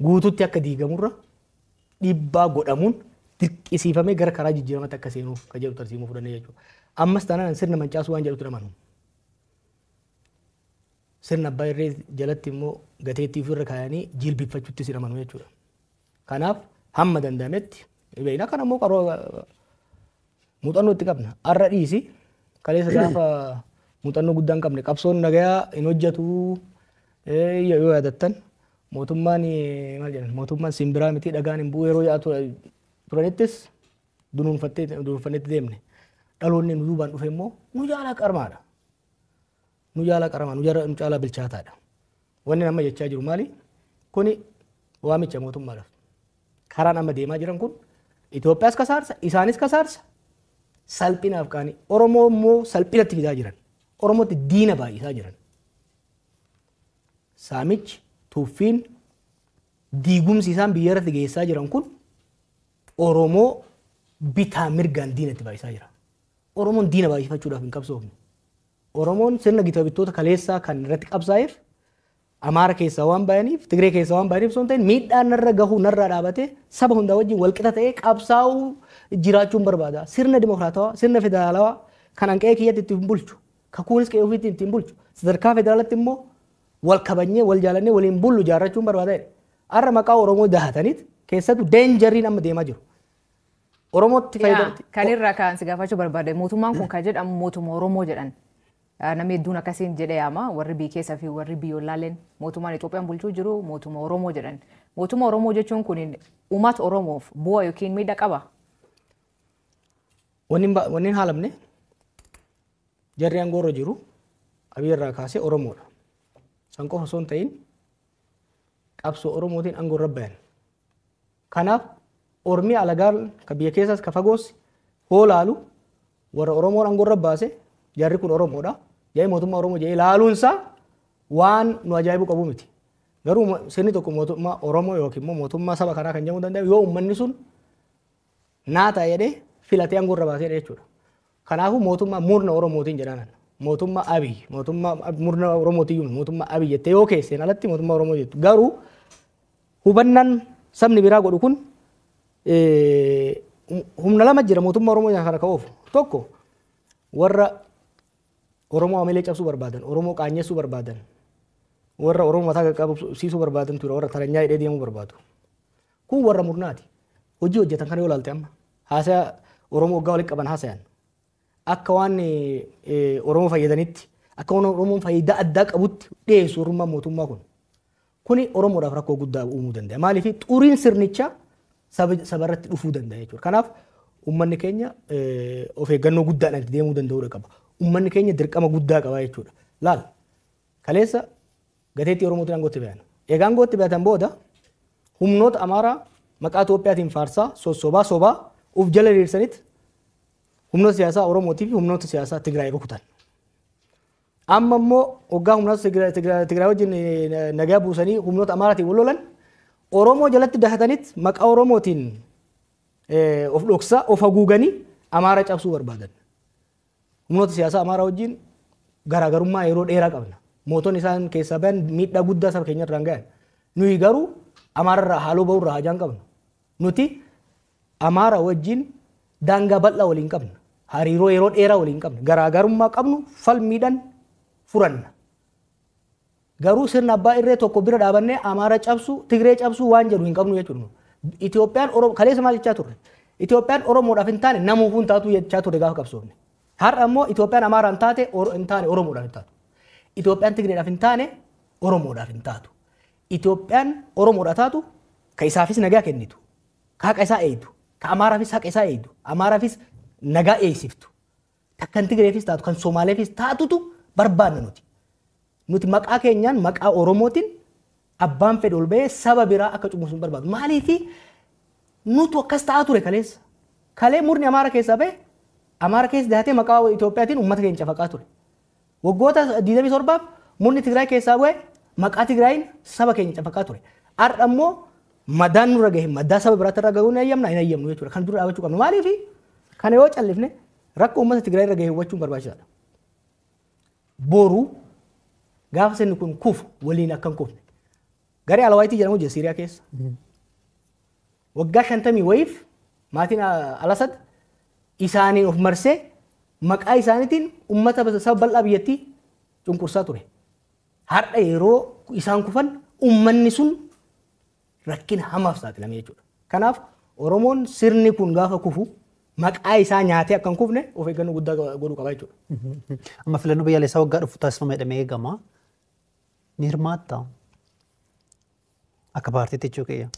guututti akka diigamurra dhiibbaa godhamuun dirqisiifamee gara karaa jijjiiramatti akka seenuuf kan jedhu tarsiimoo fudhannee jechuudha. Ammas taanaan sirna mancaasuu waan jedhutti amanu. Sirna abbaa irree jalatti immoo gateettii ofirra kaayanii jilbifachuutti si amanu jechuudha. Kanaaf hamma danda'ametti beekna, kana immoo qaroo muuxannoo itti qabna. Har'a dhiisi, kaleessa gaafa muuxannoo guddaa hin qabne qabsoon nagayaa hin hojjetu yoo yaadattan, mootummaan maal jedhan, mootummaan simbiraa miti dhagaan hin bu'u yeroo yaa'u turanittis dunuunfattee dunuunfannetti deemne. Dhaloonni nu duubaan dhufe immoo nu caalaa qarmaadha. Nu caalaa qaramaa, nu caalaa bilchaataadha. Wanni nama jechaa jiru maali? Kuni waamicha mootummaadhaaf. Karaan amma deemaa jiran kun Itoophiyaas kasaarsa, isaanis kasaarsa. Salphinaaf qaanii. Oromoo immoo salphinatti fidaa jiran. Oromootti diina baay'isaa jiran. Saamichi, tuffiin, diigumsi isaan biyya irratti geessaa jiran kun Oromoo bitaa mirgaan diinatti baay'isaa jira. Oromoon diina baay'ifachuudhaaf hin qabsoofne. Oromoon sirna gita bittoota kaleessaa kan irratti qabsaa'eef Amaara keessaa waan bayaniif, Tigree keessaa waan bayaniif osoo hin ta'in miidhaan narra gahuu narraa dhaabatee saba hundaa wajjin walqixa ta'ee qabsaa'uu jiraachuun barbaada. Sirna dimokiraatawaa, sirna federaalawaa kan hanqee kiyyatti ittiin bulchu, kakuunis qe'ee ofiitti ittiin bulchu, sadarkaa federaalatti immoo wal kabajnee, wal jaalannee, waliin bullu ijaarrachuun barbaada. Har'a maqaa Oromoo dahataniit keessattuu deenjariin amma deemaa jiru. Oromootti fayyadamti.
Kan irraa kan si gaafachuu barbaade mootummaan kun kan jedhamu mootummaa Oromoo jedhan. Namni hedduun akkasiin jedhee yaama warri biyya keessaa fi warri biyyoolaaleen mootummaan Itoophiyaan bulchuu jiru mootummaa Oromoo jedhan. Mootummaa Oromoo jechuun kun uummata Oromoof bu'aa yookiin miidhaa qaba.
Wanni hin haalamne jarri aangoo irra jiru Abiy irraa kaasee Oromoodha. San qofa osoo hin ta'in qabsoo Oromootiin aangoo irra bayan. Kanaaf Ormi alagaan ka biyya keessaas ka fagoos hoo laalu warra Oromoon aangoo irra baase jarri kun Oromoodha. Jedhee mootummaa Oromoo jedhee laaluunsaa waan nu ajaa'ibu qabu miti. Garuu sirni tokko mootummaa Oromoo yookiin immoo mootummaa saba kanaa kan jedhamuu danda'u yoo uummanni sun naa ta'a jedhee filatee aangoo irra baaseedha jechuudha. Kanaafuu mootummaa murna Oromootiin jedhaman. Mootummaa Abiy, mootummaa murna Oromootiin mootummaa Abiy jettee yoo keesseen alatti mootummaa Oromoo jettu. Garuu hubannaan sabni biraa godhu kun humna lama jira mootummaa Oromoo kana ka'uuf. Tokko warra Oromoo amilee cabsuu barbaadan, Oromoo qaanyessuu barbaadan, warra Oromoo mataa qaqqabsiisuu barbaadan ture, warra taranyaa hidhee deemuu barbaadu. Kun warra murnaati. Hojii hojjetan kana yoo ilaalte amma haasaya Oromoo waggaa walitti qaban haasayan. Akka waan Oromoo fayyadanitti, akka waan Oromoon faayidaa addaa qabutti dhiyeessu warrummaa mootummaa kun. Kuni Oromoodhaaf rakkoo guddaa uumuu danda'a. Maaliif xuriin sirnichaa saba irratti dhufuu danda'a jechuudha. Kanaaf uummanni keenya of eeggannoo guddaadhaan itti deemuu danda'uudha qaba. Uummanni keenya dirqama guddaa qaba jechuudha. Laal kaleessa gateettii Oromootiin aangootti bayan. Egaa aangootti bayatan booda humnoota Amaaraa maqaa Itoophiyaatiin faarsaa sossobaa sobaa of jala diriirsanitti humnoota siyaasaa Oromootii fi humnoota siyaasaa Tigraay rukutan. Amma immoo waggaa humnoota Tigraay wajjin nagaa buusanii humnoota Amaaraatiin wal lolan Oromoo jalatti dahatanitti maqaa Oromootiin of dhoksaa of haguuganii Amaara cabsuu barbaadan. Humnoota siyaasaa Amaaraa wajjin garaagarummaa yeroo dheeraa qabna. Mootonni isaan keessaa bayan miidhaa guddaa saba keenya irraan gahan. Nuyi garuu Amaararraa haaloo ba'uurraa hajaan qabna. Nuti Amaara wajjin daangaa bal'aa waliin qabna. Hariiroo yeroo dheeraa waliin qabna. Garaagarummaa qabnu falmiidhaan furanna. Garuu sirna abbaa irree tokko bira dhaabannee Amaara cabsuu, Tigree cabsuu waan jedhu hin qabnu jechuudha. Itoophiyaan Oromoo kaleessa maal jechaa turre? Itoophiyaan Oromoodhaaf hin taane namuufuu hin taatu jechaa turre gaafa qabsoofne. Har'a immoo Itoophiyaan Amaaraan taate hin taane Oromoodhaaf hin taatu. Itoophiyaan Tigreedhaaf hin taane Oromoodhaaf hin taatu. Itoophiyaan Oromoodhaaf taatu ka isaafis nagaa kennitu, ka haqa isaa eegdu, ka Amaaraafis haqa isaa eegdu, Amaaraafis nagaa eegsiftu, kan Tigreefis taatu, kan Somaaleefis taatutu barbaanna nuti. Nuti maqaa keenyaan maqaa Oromootiin abbaan fedhe ol ba'ee saba biraa akka cunqursu hin barbaadu. Maaliifi nutu akkas ta'aa ture kaleessa. Kalee murni Amaara keessaa ba'e Amaara keessa dahatee maqaa Itoophiyaatiin uummata keenya cafaqaa ture. Waggoota 27 murni Tigraay keessaa bu'e maqaa Tigraayin saba keenya cafaqaa ture. Har'a immoo madaan nurra gahe madaa saba biraatti irra gahuu hin ayyamna hin ayyamnu jechuudha. Kan dura dhaabachuu qabnu. Maaliifi kana yoo callifne rakkoo uummata Tigraay irra gahe hubachuun barbaachisaadha. Boruu gaafa sirni kun kufu waliin akka hin kufne. Garee Alawaayitii jedhamu jira Siiriyaa keessa. Waggaa 50 wayiif maatiin Alasad isaaniin of marsee maqaa isaaniitiin uummata saba bal'aa biyyattii cunqursaa ture. Har'a yeroo isaan kufan uummanni sun rakkina hamaaf saaxilame jechuudha. Kanaaf Oromoon sirni kun gaafa kufu maqaa isaa nyaatee akka hin kufne of eeggannoo guddaa godhuu qaba jechuudha.
Amma filannoo biyyaalessaa waggaa dhufu taasifama jedhamee eegama. Ni hirmaattaa? Akka paartiitti jechuu kiyya.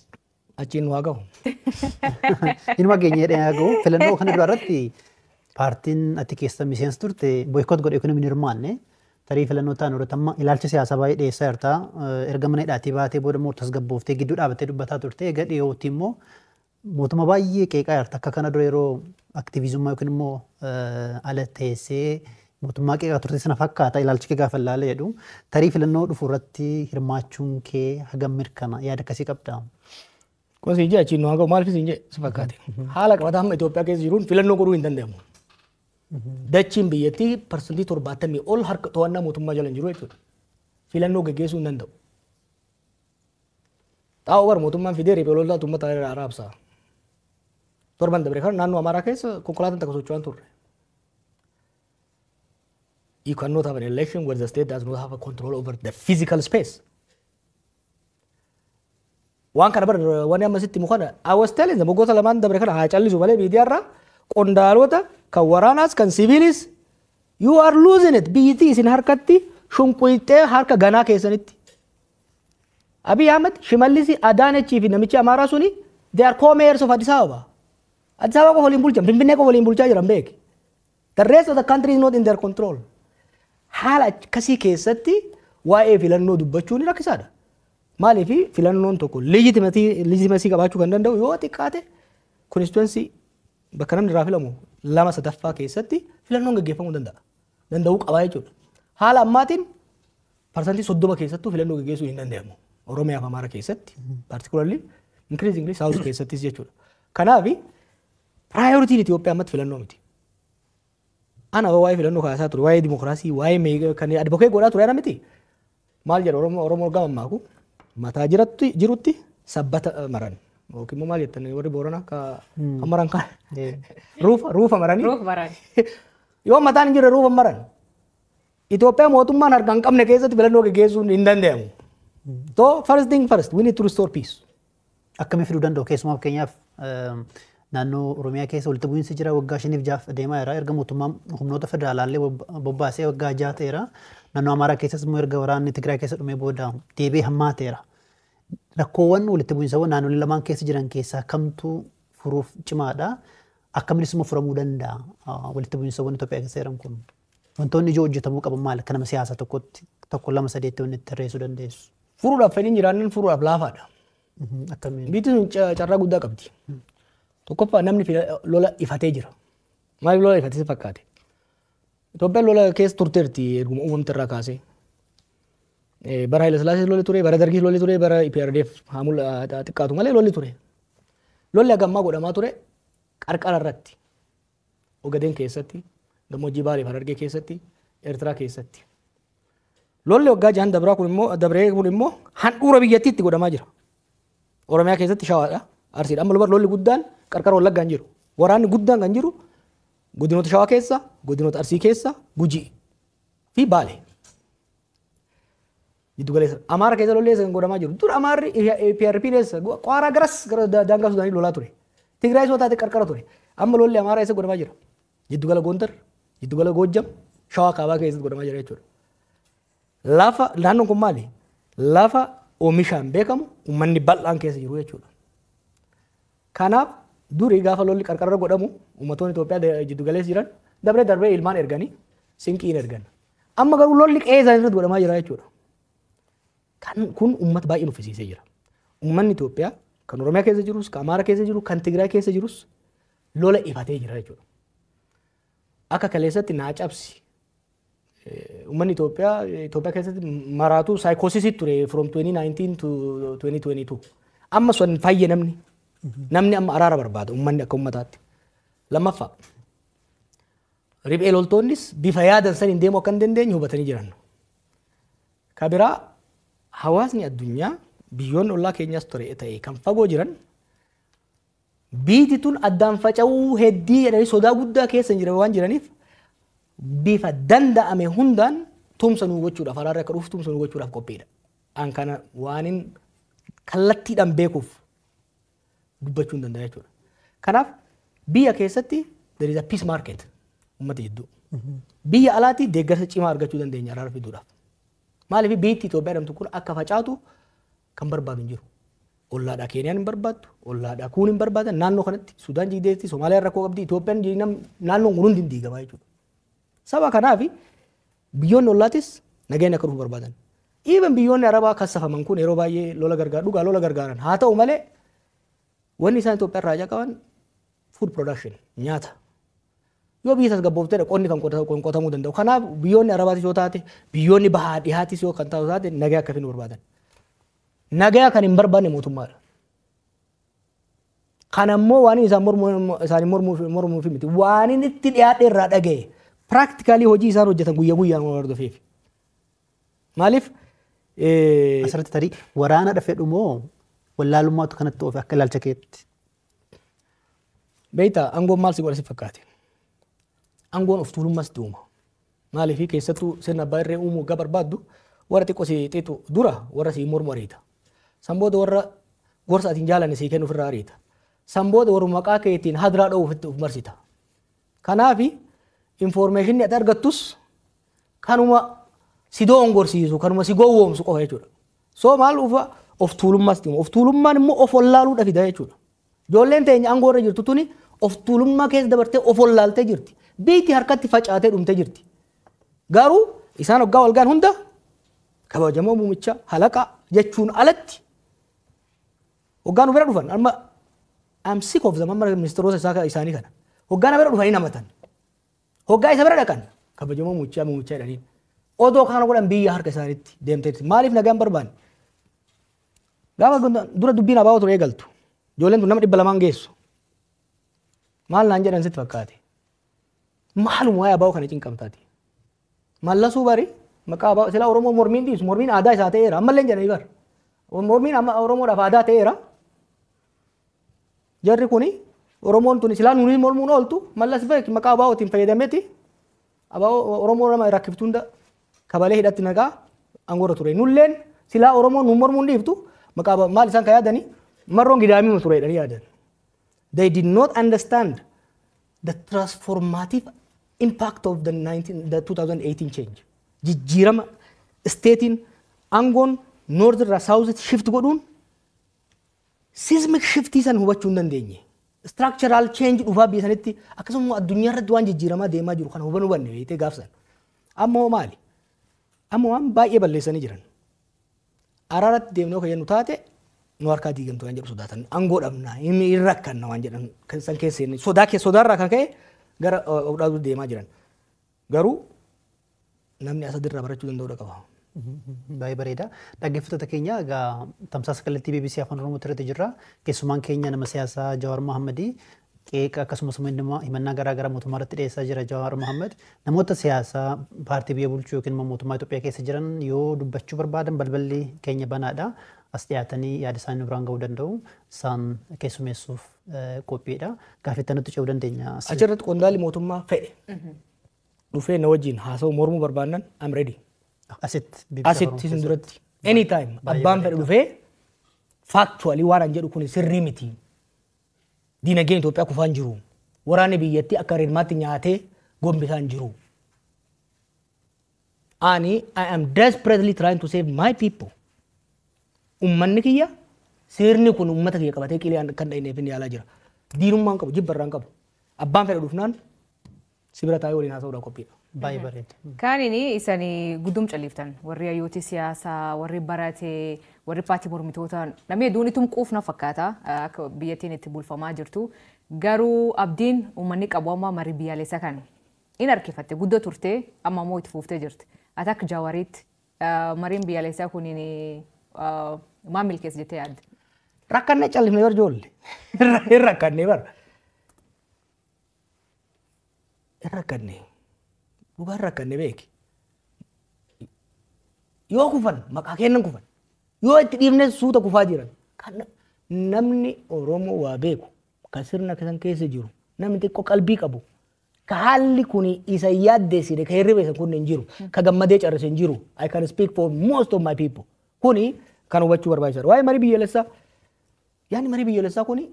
Achiin nu haa gahu.
Inuma geenye jedhee haa gahu. Filannoo kana dura irratti paartiin ati keessa miseensa turte boykoot godhe yookiin hin hirmaanne tarii filannoo ta'an irratti amma ilaalcha siyaasaa baay'ee dhiyeessaa jirta. Erga mana hidhaatii baatee booda immoo tasgabbooftee gidduu dhaabattee dubbataa turte. Egaa dhiyootti immoo mootummaa baay'ee qeeqaa jirta. Akka kana dura yeroo aktiivizummaa yookiin immoo ala teessee mootummaa qeeqaa turte sana fakkaata ilaalchi kee gaafa ilaale jedhu. Tarii filannoo dhufu irratti hirmaachuun kee hagam mirkana yaada akkasii qabdaa?
Kun siin jee achiin nu haa gahu maaliif siin jee si fakkaate. Haala qabataa amma Itoophiyaa keessa jiruun filannoo godhuu hin danda'amu. Dachiin biyyattii 70% ol harka to'annaa mootummaa jala hin jiru jechuudha. Filannoo gaggeessuu hin danda'u. Xaa'oo bar mootummaan fidee riphee loltoota uummata irraa raabsa. Torban dabre kana naannoo Amaaraa keessa konkolaataan takka socho'aa hin turre. You cannot have an election where the state does not have a control over the physical space. Waan kana bar wanni amma sitti himu kana, I was telling them, waggoota lamaan dabre kana haa callisu malee miidiyaarraa qondaalota kan waraanaas kan siviilis, you are losing it. Biyyittii isin harkatti shunquyxee harka ganaa keessanitti. Abiy Ahmed, Shimallisi, Adaanechii fi namichi Amaaraa suni, they are co-mayors of Addis Ababa. Addis Ababa qofa waliin bulchan, Finfinnee qofa waliin bulchaa jiran beeki. The rest of the country is not in their control. Haala akkasii keessatti waa'ee filannoo dubbachuun rakkisaadha. Maaliif filannoon tokko legitimacy qabaachuu kan danda'u yoo xiqqaate constituency bakka namni irraa filamu lama sadaffaa keessatti filannoon gaggeeffamuu danda'a. Danda'uu qabaa jechuudha. Haala ammaatiin 30% keessattuu filannoo gaggeessuu hin danda'amu. Oromiyaa fi Amaara keessatti, particularly, increasingly South keessattis jechuudha. Kanaaf priorityn Itoophiyaa ammatti filannoo miti. Ana waa'ee filannoo kaasaa ture, waa'ee dimokiraasii, waa'ee kan advocate godhaa ture ana miti. Maal jedha Oromoo? Oromoo gama ammaaku mataa jirutti jirutti sabbata maran. Yookiin immoo maal jettan warri Booranaa ka maran kan ruufa maranii.
Ruufa maran.
Yoo mataan hin jirre ruufa maran. Itoophiyaa mootummaan harka hin qabne keessatti filannoo gaggeessuun hin danda'amu. So first thing first, we need to restore peace.
Akkamii fiduu danda'u? Keessumaa fakkeenyaaf naannoo Oromiyaa keessa walitti bu'iinsi jira, waggaa 5 6 deemaa jira. Erga mootummaan humnoota federaalaallee bobbaasee waggaa 6 ta'eera. Naannoo Amaaraa keessas immoo erga waraanni Tigraay keessa dhumee booda deebi'ee hammaateera. Rakkoowwan walitti bu'iinsawwan naannolee lamaan keessa jiran keessaa kamtu furuuf cimaadha? Akkaminis immoo furamuu danda'a walitti bu'iinsawwan Itoophiyaa keessa jiran kun? Wantoonni ijoo hojjetamuu qaban maali? Akka nama siyaasaa tokkotti tokko, lama, sadeetti wanni itti tarreessuu dandeessu.
Furuudhaaf fedhiin jiraannan furuudhaaf laafaadha.
Akkamiin?
Biyyi sun carraa guddaa qabdi. Tokkoffaa, namni lola ifatee jira. Maaliif lola ifatee si fakkaate? Itoophiyaan lola keessa turteerti erguma uumamte irraa kaasee. Bara Haile Sillaasee lolli ture, bara Dargii lolli ture, bara EPRDF haa xiqqaatu malee lolli ture. Lolli hagammaa godhamaa ture qarqara irratti. Ogadeen keessatti, gammoojjii Baalee fi Harargee keessatti, Eertiraa keessatti. Lolli waggaa 6 dabraa kun immoo, dabree kun immoo, handhuura biyyattiitti godhamaa jira. Oromiyaa keessatti Shawaadha, Arsiidha. Amma lolli guddaan qarqara Wallaggaa hin jiru. Waraanni guddaan kan jiru godinoota Shawaa keessa, godinoota Arsii keessa, Gujii fi Baalee. Giddu galeessa. Amaara keessa lolli eessa kan godhamaa jiru? Dur Amaarri PRP eessa? Qaaraa garas gara daangaa Sudaanii lolaa ture. Tigraay soo taate qarqara ture. Amma lolli Amaaraa eessa godhamaa jira? Giddu gala Gondar, giddu gala Goojjam, Shawaa kaabaa keessatti godhamaa jira jechuudha. Lafa naannoon kun maali? Lafa oomishaan beekamu, uummanni bal'aan keessa jiru jechuudha. Kanaaf durii gaafa lolli qarqarra godhamu uummattoonni Itoophiyaa jiddu galeessa jiran dabree darbee ilmaan erganii sinqiin ergan. Amma garuu lolli qe'ee isaanii irratti godhamaa jira jechuudha. Kan kun uummata baay'ee nuffisiisee jira. Uummanni Itoophiyaa kan Oromiyaa keessa jirus, kan Amaara keessa jiru, kan Tigraay keessa jirus lola ifatee jira jechuudha. Akka kaleessatti naa cabsi. Uummanni Itoophiyaa Itoophiyaa keessatti maraatu psychosis ture from 2019 to 2022. Amma sun fayye namni. Namni amma araara barbaada uummanni akka uummataatti. Lammaffaa, riphee loltoonnis bifa yaadan saniin deemuu akka hin dandeenye hubatanii jiran. Ka biraa, hawaasni addunyaa, biyyoonni ollaa keenyaas ture ta'e kan fagoo jiran, biiti tun addaan faca'uu heddii jedhanii sodaa guddaa keessa jiran waan jiraniif, bifa danda'ame hundaan tumsa nuu gochuudhaaf, araarri akka dhufu tumsa nuu gochuudhaaf qophiidha. An kana waanin kallattiidhaan beekuuf dubbachuu hin danda'a jechuudha. Kanaaf biyya keessatti there is a peace market uummata jidduu. Biyya alaatti deeggarsa cimaa argachuu dandeenya araara fiduudhaaf. Maaliif biyyi Itoophiyaa jedhamtu kun akka facaatu kan barbaadu hin jiru. Ollaadhaa Keeniyaan hin barbaaddu, ollaadhaa kuun hin barbaadan, naannoo kanatti Sudaan jigdeetti, Somaaliyaan rakkoo qabdi, Itoophiyaan naannoon kun hundi hin diigamaa jechuudha. Saba kanaaf biyyoonni ollaatis nageenya akka dhufu barbaadan. Even biyyoonni Arabaa kassafaman kun yeroo baay'ee lola gargaaru, dhugaa lola gargaaran. Haa ta'u malee wanni isaan Itoophiyaa irraa haajaa qaban food production, nyaata. Yoo biyyi tasgabboofteedha qonni kan qotamuu danda'u. Kanaaf biyyoonni Arabaatis yoo taate, biyyoonni bahaa dhihaatis yoo kan taatu taate, nagaa akka finnu barbaadan. Nagaa kan hin barbaanne mootummaadha. Kanammoo waan isaan mormuuf miti. Waan inni itti dhiyaadhe irraa dhagaye. Practically hojii isaan hojjetan guyyaa guyyaan waan hordofeef. Maaliif?
Asirratti tarii waraana dhafee moo wallaalummaatu kanatti oofe akka ilaalcha keetti?
Beektaa, aangoon maal si godha si fakkaate? Aangoon of tuulummaas itti uuma. Maaliif, keessattuu sirna abbaa irree uumuu waggaa barbaaddu, warra xiqqoo si xiixu dura warra si mormu ariita. San booda warra gorsa ati hin jaalanne sii kennu ofirraa ariita. San booda warra maqaa keetiin hadiraa dha'uuf itti of marsita. Kanaafi information ati argattus kanuma si doongorsiisu, kanuma si gowwoomsu qofa jechuudha. So maal ufa, of tuulummaas itti uuma. Of tuulummaan immoo of wallaaluudha fida jechuudha. Ijoolleen teenya aangoo irra jirtu tuni of tuulummaa keessa dabartee of wallaaltee jirti. Biyyi harkatti facaatee dhumtee jirti. Garuu isaan hoggaa walgaan hunda kabajamoo muumicha halaqa jechuun alatti hoggaa nu bira dhufan, amma I'm sick of them, amma ministeerota isaanii kana hoggaa na bira dhufanii namatan, hoggaa isa bira dhaqan kabajamoo muumichaa muumichaa jedhaniin. Odoo kana godhan biyya harka isaaniitti deemteetti. Maaliif nagaan barbaanne? Gaafa dura dubbiin abaa'oo ture eegaltu, ijoolleen tun nama 200 geessu. Maal naan jedhan sitti fakkaate? Maaluma waa'ee abaa'oo kana cinqamtaati? Mallasuu bari maqaa abaa'oo silaa Oromoo mormiin dhiisu, mormiin aadaa isaa ta'eera, ammallee hin jedhanii bara. Mormiin amma Oromoodhaaf aadaa ta'eera. Jarri kuni, Oromoon tuni silaa nuuni mormuun ooltu, Mallas beek maqaa abaa'ootiin fayyadameeti abaa'oo Oromoo nama rakkiftu hunda kabalee hidhatti nagaa aangoorra ture. Nulleen silaa Oromoon nu mormuun dhiiftu maqaa maal isaan kan yaadanii marroon gidaamii ture jedhanii yaadan. They did not understand the transformative impact of the 2018 change. Jijjiirama stateiin aangoon north irraa south shift godhuun seismic shiftii san hubachuu hin dandeenye. Structural change dhufaa biyya sanitti, akkasuma addunyaa irratti waan jijjiiramaa deemaa jiru kana hubanuu hubanne beektee gaafsan. Amma hoo maali? Amma waan baay'ee balleessanii jiran. Araaratti deemnee kan jennu taate nu harkaa diigamtu waan jedhu sodaatan, aangoo dhabna, hin rakkanna waan jedhan san keessa sodaa sodaarraa kan ka'e gara of dhaabuu deemaa jiran. Garuu namni asadirraa barachuu danda'uu qaba.
Baay'ee bareeda. Dhaggeeffattoota keenya, egaa tamsaasa kallattii BBC Afaan Oromoo irratti jirra. Keessumaan keenya nama siyaasaa Jawaar Mohammadii. Qeeqa akkasumas himannaa garaa garaa mootummaa irratti dhiyeessaa jira Jawaar Mohammad. Namoota siyaasaa paartii biyya bulchuu yookiin immoo mootummaa Itoophiyaa keessa jiran yoo dubbachuu barbaadan balballi keenya banaadha. As dhiyaatanii yaada isaanii biraan ga'uu danda'u. Isaan keessummeessuuf qophiidha. Gaaffii nutti ce'uu dandeenya.
Achirratti qondaalli mootummaa fedhe dhufee na wajjin haasa'u mormuu barbaannan, I'm ready.
Asitti.
Asitti isin duratti. Anytime abbaan fedhe dhufee factually waan an jedhu kun sirrii miti. Diinagdeen Itoophiyaa kufaan jiru. Waraanni biyyattii akka rirmaatti nyaatee gombisaan jiru. Ani I am desperately trying to save my people. Ummanni kiyya, sirni kun ummata kiyya qabatee qilee kan dhahineef inni yaalaa jira. Diinummaan qabu, jibba irraan qabu. Abbaan fedhe dhufnaan si bira taa'ee waliin haasa'uudhaan qophiidha.
Baay'ee bareeda.
Kaanini isanii guddum caliiftan, warri hayyooti siyaasaa, warri barate, warri paartii mormitoota, namni hedduun itum quufna fakkaata akka biyyattiin itti bulfamaa jirtu. Garuu abdiin uummanni qabu amma marii biyyaalessaa kan in harkifatte guddoo turte, amma immoo itti fuuftee jirti. Ati akka Jawaariitti mariin biyyaalessaa kuniin maal milkeessa jettee yaadda?
Rakkannee callifnee bar ijoollee. Hin rakkannee bar. Hin rakkannee. Dhugaan rakkannee beeki. Yoo kufan maqaa kennan kufan. Yoo itti dhiifne suuta kufaa jiran. Kan namni Oromoo waa beeku, kan sirna kan keessa jiru, namni xiqqoo qalbii qabu, ka haalli kun isa yaaddeessine, ka hirriba isa kun hin jiru, ka gammadee carrise hin jiru. I can speak for most of my people. Kuni kan hubachuu barbaachisaadha. Waa'ee marii biyyoolessaa, yaadni marii biyyoolessaa kuni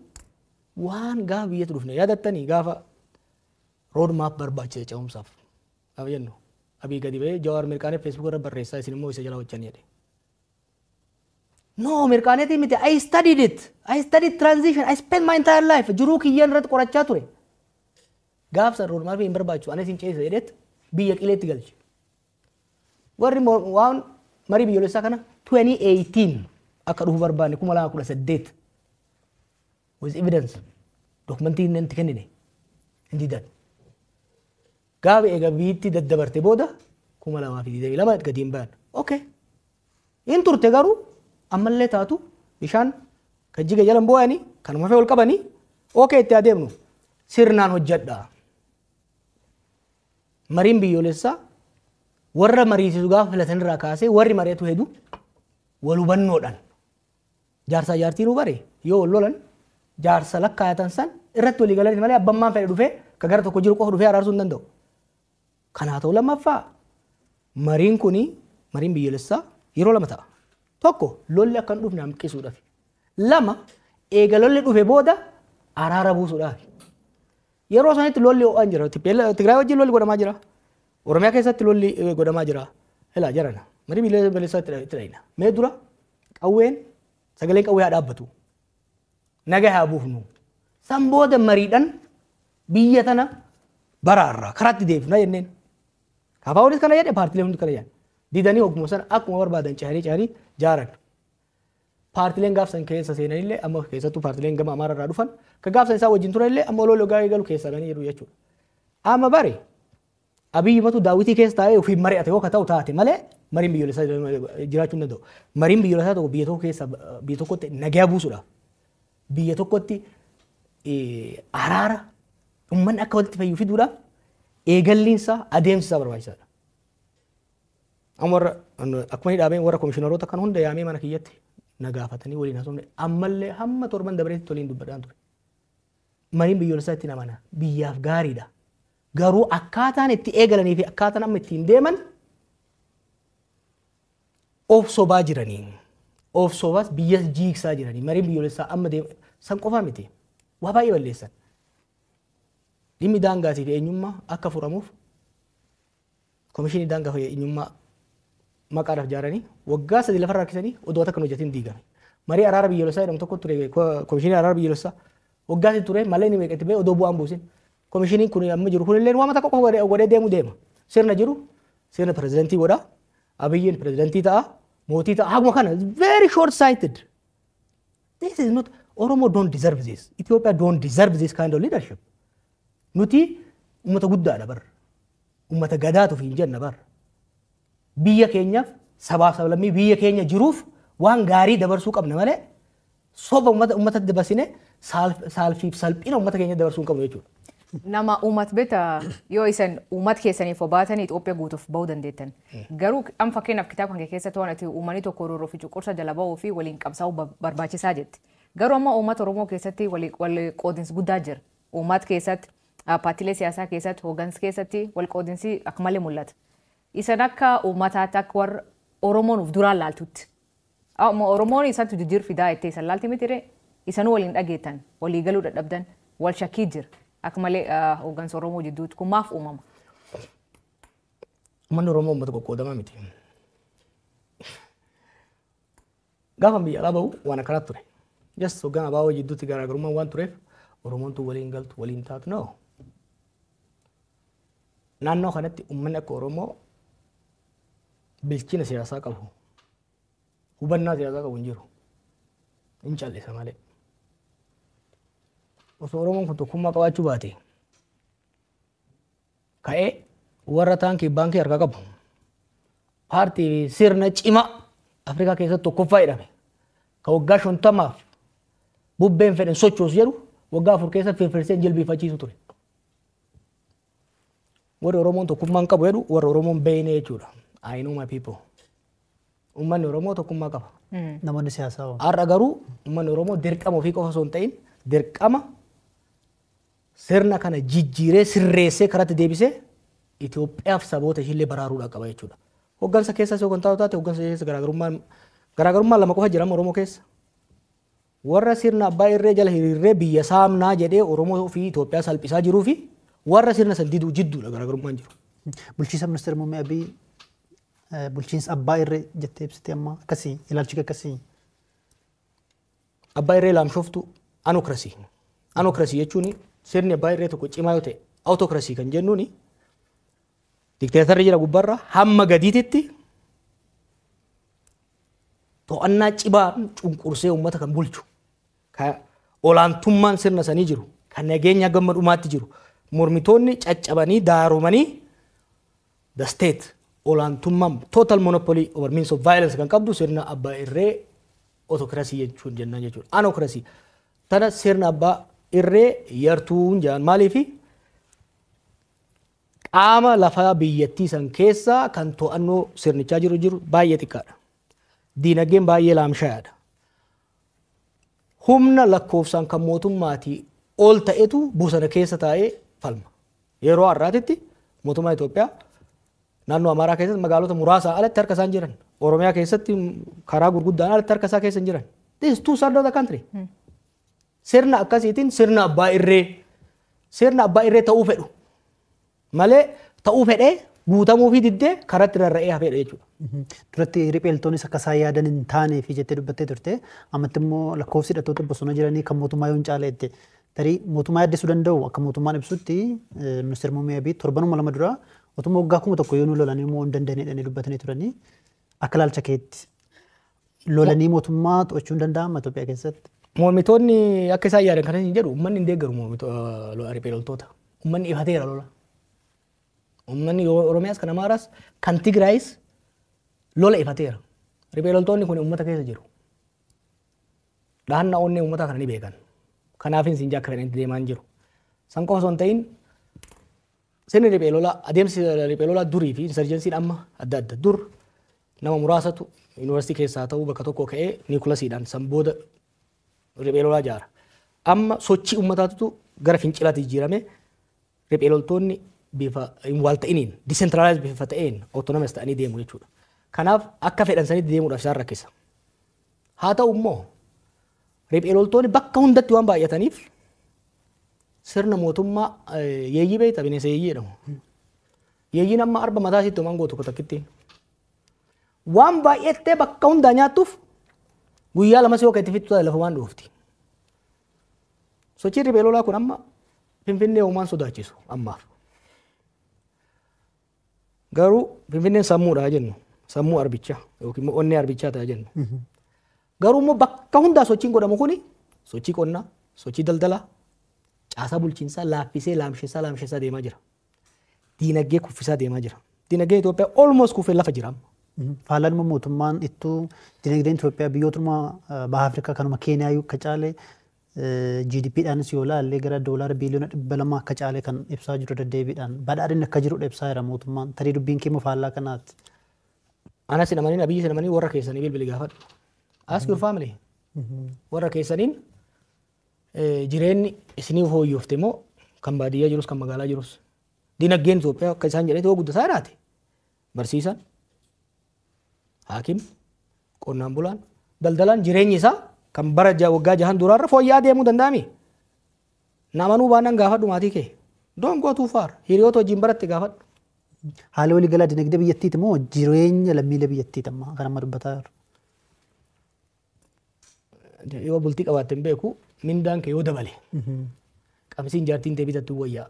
waan gaafa biyyatti dhufne yaadattanii, gaafa road map barbaachisa ce'umsaaf. Gaafa jennu Abii gadi ba'ee Jawaar mirqaanee Facebook irra barreessaa, isin immoo isa jala hojjanii jedhe. No, mirqaaneetii miti. I studied it. I studied transition. I spent my entire life. Jiruu kiyyaan irratti qorachaa ture. Gaafsa road map hin barbaachisu, anis hin ceesisa jedheet biyya qileetti galche. Warri waan marii biyyoolessaa kana 2018 akka dhufu barbaanne, 2018, with evidence, dokumentii inni itti kennine hin didan. Gaafa eega biyyatti daddabarte booda 2022 gadi hin bayan. Okay. Hin turte, garuu ammallee taatu bishaan kan jiga jalan boo'anii kanuma fee ol qabanii Okay, itti adeemnu sirnaan hojjedha. Mariin biyyoolessaa warra mariisisu gaafa filatan irraa kaasee warri mari'atu hedu wal hubannoodhaan jaarsaa jaartiin nu bare yoo wal lolan jaarsa lakkaayatan san irratti walii galanii malee abbammaan fedhe dhufee ka gara tokko jiru qofa dhufee araarsuu hin danda'u. Kanaa ta'u lammaffaa mariin kuni mariin biyyoolessaa yeroo lama ta'a. Tokko lolli akka hin dhufne hanqisuudhaaf. Lama eega lolli dhufe booda araara buusuudhaaf. Yeroo sanitti lolli ho'aan jira. Tigraay wajjin lolli godhamaa jira. Oromiyaa keessatti lolli godhamaa jira. Ilaa jarana. Marii biyyoolessaa itti dhayina. Mee dura qawween sagaleen qawwee haa dhaabbatu. Nagaa haa buufnu. San booda mariidhaan biyya tana baraarra karaatti deebifna jenneen. Kaafaawwanis kana jedhe, paartileen hundi kana jedhan. Didanii hogguma sana akkuma barbaadan cehanii cehanii jaaran. Paartileen gaafsan keessa seenanillee amma keessattuu paartileen gama Amaara irraa dhufan kan gaafsan isaa wajjin turanillee amma oloo logaa eegalu keessaa ganii jiru jechuudha. Amma bari Abiyyi matu daawwitii keessa taa'ee ofiin mari'ate yoo ka ta'u taate malee mariin biyyoolessaa jiraachuu hin danda'u. Mariin biyyoolessaa tokko biyya tokko keessa biyya tokkotti nagaa buusuudha. Biyya tokkotti araara uummanni akka walitti fayyu fiduudhaaf eegalliinsaa adeemsi isaa barbaachisaadha. Amma warra akkuma inni dhaabeen warra komishiinaroota kan hunda yaamee mana kiyyatti na gaafatanii waliin haasofne, ammallee hamma torban dabareetti waliin dubbadhaan ture. Mariin biyyoolessaa itti amana biyyaaf gaariidha. Garuu akkaataan itti eegalanii fi akkaataan amma ittiin deeman of sobaa jiranii. Of sobaas biyya jiigsaa jiranii. Mariin biyyoolessaa amma deema san qofaa miti. Waa baay'ee balleessan. Dhimmi daangaatii fi eenyummaa akka furamuuf komishinii daangaa fi eenyummaa maqaadhaaf ijaaranii waggaa 3 lafarraa harkisanii odoo akka hin hojjetin diigame. Marii araara biyyoolessaa jedhamu tokko ture, komishinii araara biyyoolessaa waggaa 3 ture malee inni meeqatti ba'e odoo bu'aan buusin. Komishiniin kun amma jiru kunillee waan tokko qofa godhee deemu deema. Sirna jiru sirna pirezidantii godha. Abiyyiin pirezidantii ta'a. Mootii ta'a. Haguma kana very short sighted. This is not Oromo don't deserve this. Ethiopia don't deserve this kind of leadership. Nuti uummata guddaadha bar. Uummata gadaatuuf hin jenna bar. Biyya keenyaaf sabaaf sablammii biyya keenya jiruuf waan gaarii dabarsuu qabna malee soba uummata uummatatti dabarsine saalfiif salphina uummata keenya dabarsuu hin qabnu jechuudha.
Nama uummata beekta yoo isan uummata keessaniif obaatanii Itoophiyaa guutuuf bahuu dandeettan. Garuu amma fakkeenyaaf kitaaba kan keessatti waan ati uummanni tokko roorroo fi cunqursa jala bahuu fi waliin qabsaa'uu barbaachisaa jetti. Garuu amma uummata Oromoo keessatti wal qoodinsi guddaa jira. Uummata keessatti, paartiilee siyaasaa keessatti, hooggansa keessatti wal qoodinsi akka malee mul'ata. Isan akka uummataatti akka warra Oromoon of duraan laaltutti. Amma Oromoon isatti jijjiir fidaa jettee isan laalti miti ree? Isanuu waliin dhageettan, walii galuu dadhabdan, wal shakkii jira. Akka malee hooggansa Oromoo jidduutti kun maaf uumama?
Uummanni Oromoo uummata qoqqoodamaa miti. Gaafa biyya alaa bahu waan akkanaatu ture. Just hoggan abaaboo jidduutti garaagarummaan waan tureef Oromoon tun waliin galtu waliin taatu no. Naannoo kanatti uummanni akka Oromoo bilchina siyaasaa qabu, hubannaa siyaasaa qabu hin jiru. Hin callisa malee. Osoo Oromoon kun tokkummaa qabaachuu baate ka'ee warra taankii baankii harkaa qabu paartii sirna cimaa Afrikaa keessatti tokkoffaa jedhame ka waggaa 50f bubbeen fedhan sochoosu jedhu waggaa 4 keessa firfirsee jilbiifachiisu ture. Warri Oromoon tokkummaa hin qabu jedhu warra Oromoon beeyne jechuudha. I know my people. Uummanni Oromoo tokkummaa qaba.
Namoonni siyaasaa hoo?
Har'a garuu uummanni Oromoo dirqama ofii qofa osoo hin ta'in dirqama sirna kana jijjiiree sirreessee karatti deebisee Itoophiyaaf saboota ishiillee baraaruudhaa qaba jechuudha. Hoggansa keessas yoo kan taatu taate hoggansa keessa garaagarummaan lama qofa jira Oromoo keessa. Warra sirna abbaa irree jala hiriirree biyya saamnaa jedhee Oromoo fi Itoophiyaa salphisaa jiruu fi warra sirna san diduu jidduudha garaagarummaan jiru.
Bulchiinsa ministeera muummee Abiy bulchiinsa abbaa irree jettee ibsite amma akkasii ilaalchi akkasii.
Abbaa irree laamshoftu anokrasii. Anokrasii jechuun sirni abbaa irree tokko cimaa yoo ta'e autokrasii kan jennuuni dikteetarri jira gubbaarra hamma gadiititti to'annaa cimaa cunqursee uummata kan bulchu ka olaantummaan sirna sanii jiru kan nageenya gamma dhumaatti jiru mormitoonni caccabanii daaromanii the state olaantummaan total monopoly over means of violence kan qabdu sirna abbaa irree autokrasii jechuun jennaan jechuudha. Anokrasii tana sirna abbaa Irree yartuun jaan maaliifi qaama lafaa biyyattii san keessaa kan to'annoo sirnichaa jiru baay'ee xiqqaadha. Diinagdeen baay'ee laamshayaadha. Humna lakkoofsaan kan mootummaatii ol ta'etu bosona keessa taa'ee falma. Yeroo har'aatitti mootummaa Itoophiyaa naannoo Amaaraa keessatti magaalota muraasaa alatti harka isaan jiran. Oromiyaa keessatti karaa gurguddaan alatti harka isaa keessa hin jiran. This is two sides of the country. Sirna akkasiitiin sirna abbaa irree ta'uu fedhu malee ta'uu fedhee guutamuu fi diddee karatti rarra'ee hafeedha jechuudha.
Duratti ripheeltoonis akka isaan yaadan hin taane fi jettee dubbattee turte. Ammatti immoo lakkoofsi hidhattoota bosona jiranii kan mootummaa yoo hin caale jette. Tarii mootummaa yaaddessuu danda'u akka mootummaan ibsutti ministeerri muummee Abiy torbanuma lama dura otuma waggaa 1000 yoo nu lolanii immoo hin dandeenye jedhanii dubbatanii turanii akka ilaalcha keetti lolanii mootummaa to'achuu hin danda'ama Itoophiyaa keessatti.
Mormitoonni akka isaan yaadan kana hin jedhu uummanni hin deeggaru riphee loltoota. Uummanni ifateera lola. Uummanni Oromiyaas kan Amaaraas kan Tigraayis lola ifateera. Riphee loltoonni kun uummata keessa jiru. Dhahannaa onnee uummataa kana ni beekan. Kanaafin siin akka fedhanitti deemaa hin jiru. San qofa osoo hin ta'in sirni riphee lolaa adeemsi riphee lolaa durii fi insurgensiin amma adda adda. Dur nama muraasatu yuunivarsiitii keessaa ta'uu bakka tokko ka'ee niikulasiidhaan san booda riphee lolaa ijaara. Amma sochii uummataatu gara fincilaatti jijjiirame riphee loltoonni bifa hin waalta'iniin decentralized bifa ta'een autonomous ta'anii deemu jechuudha. Kanaaf akka fedhan sanitti deemuudhaaf isaan rakkisa. Haa ta'u immoo riphee loltoonni bakka hundatti waan baay'ataniif sirna mootummaa yeeyyii beekta bineensa yeeyyii jedhamu. Yeeyyiin amma arba mataa isiitti homaan gootu takkitti. Waan baay'attee bakka hundaa nyaattuuf guyyaa lamas yoo itti fixxu taate lafa waan dhoofti. Sochiin riphee lolaa kun amma Finfinnee homaan sodaachisu ammaaf. Garuu Finfinneen sammuudha jennu sammuu arbichaa yookiin immoo onnee arbichaa ta'a jennu. Garuu immoo bakka hundaa sochiin godhamu kuni sochii qonnaa, sochii daldalaa, caasaa bulchiinsaa laaffisee laamsheessaa laamsheessaa deemaa jira. Diinagdee kuffisaa deemaa jira. Diinagdeen Itoophiyaa almost kuffee lafa jira amma.
Faalaan immoo mootummaan ittuu dinagdeen Itoophiyaa biyyootuma baha Afrikaa kanuma Keeniyaa akka caale GDP-dhaanis yoo ilaalle gara doolaara biiliyoona 200 akka caale kan ibsaa jiru deddeebiidhaan badhaadhinni akka jirudha ibsaa jira mootummaan. Tarii dubbiin kee immoo faallaa kanaati.
Anas hin amanin Abiyyi hin amanin warra keessanii bilbili gaafadhu. Ask your family. Warra keessaniin jireenyi isinii fooyyofte moo kan baadiyyaa jirus kan magaalaa jirus. Dinagdeen Itoophiyaa akka isaan jedhanitti yoo guddataa jiraate barsiisaan, haakim, qonnaan bulaan, daldalaan jireenyi isaa kan bara waggaa jahan duraarra fooyya'aa deemuu danda'ami. Namanuu baannaan gaafadhu maatii kee. Don't go too far. Hiriyoota wajjin baratte gaafadhu.
Haala waliigalaa dinagdee biyyattiiti moo jireenya lammiilee biyyattiiti amma kan amma dubbataa jiru?
Yoo bultii qabaatte hin beeku mindaan kee yoo dabale qabsiin jaartiin tee bitattu wayyaa.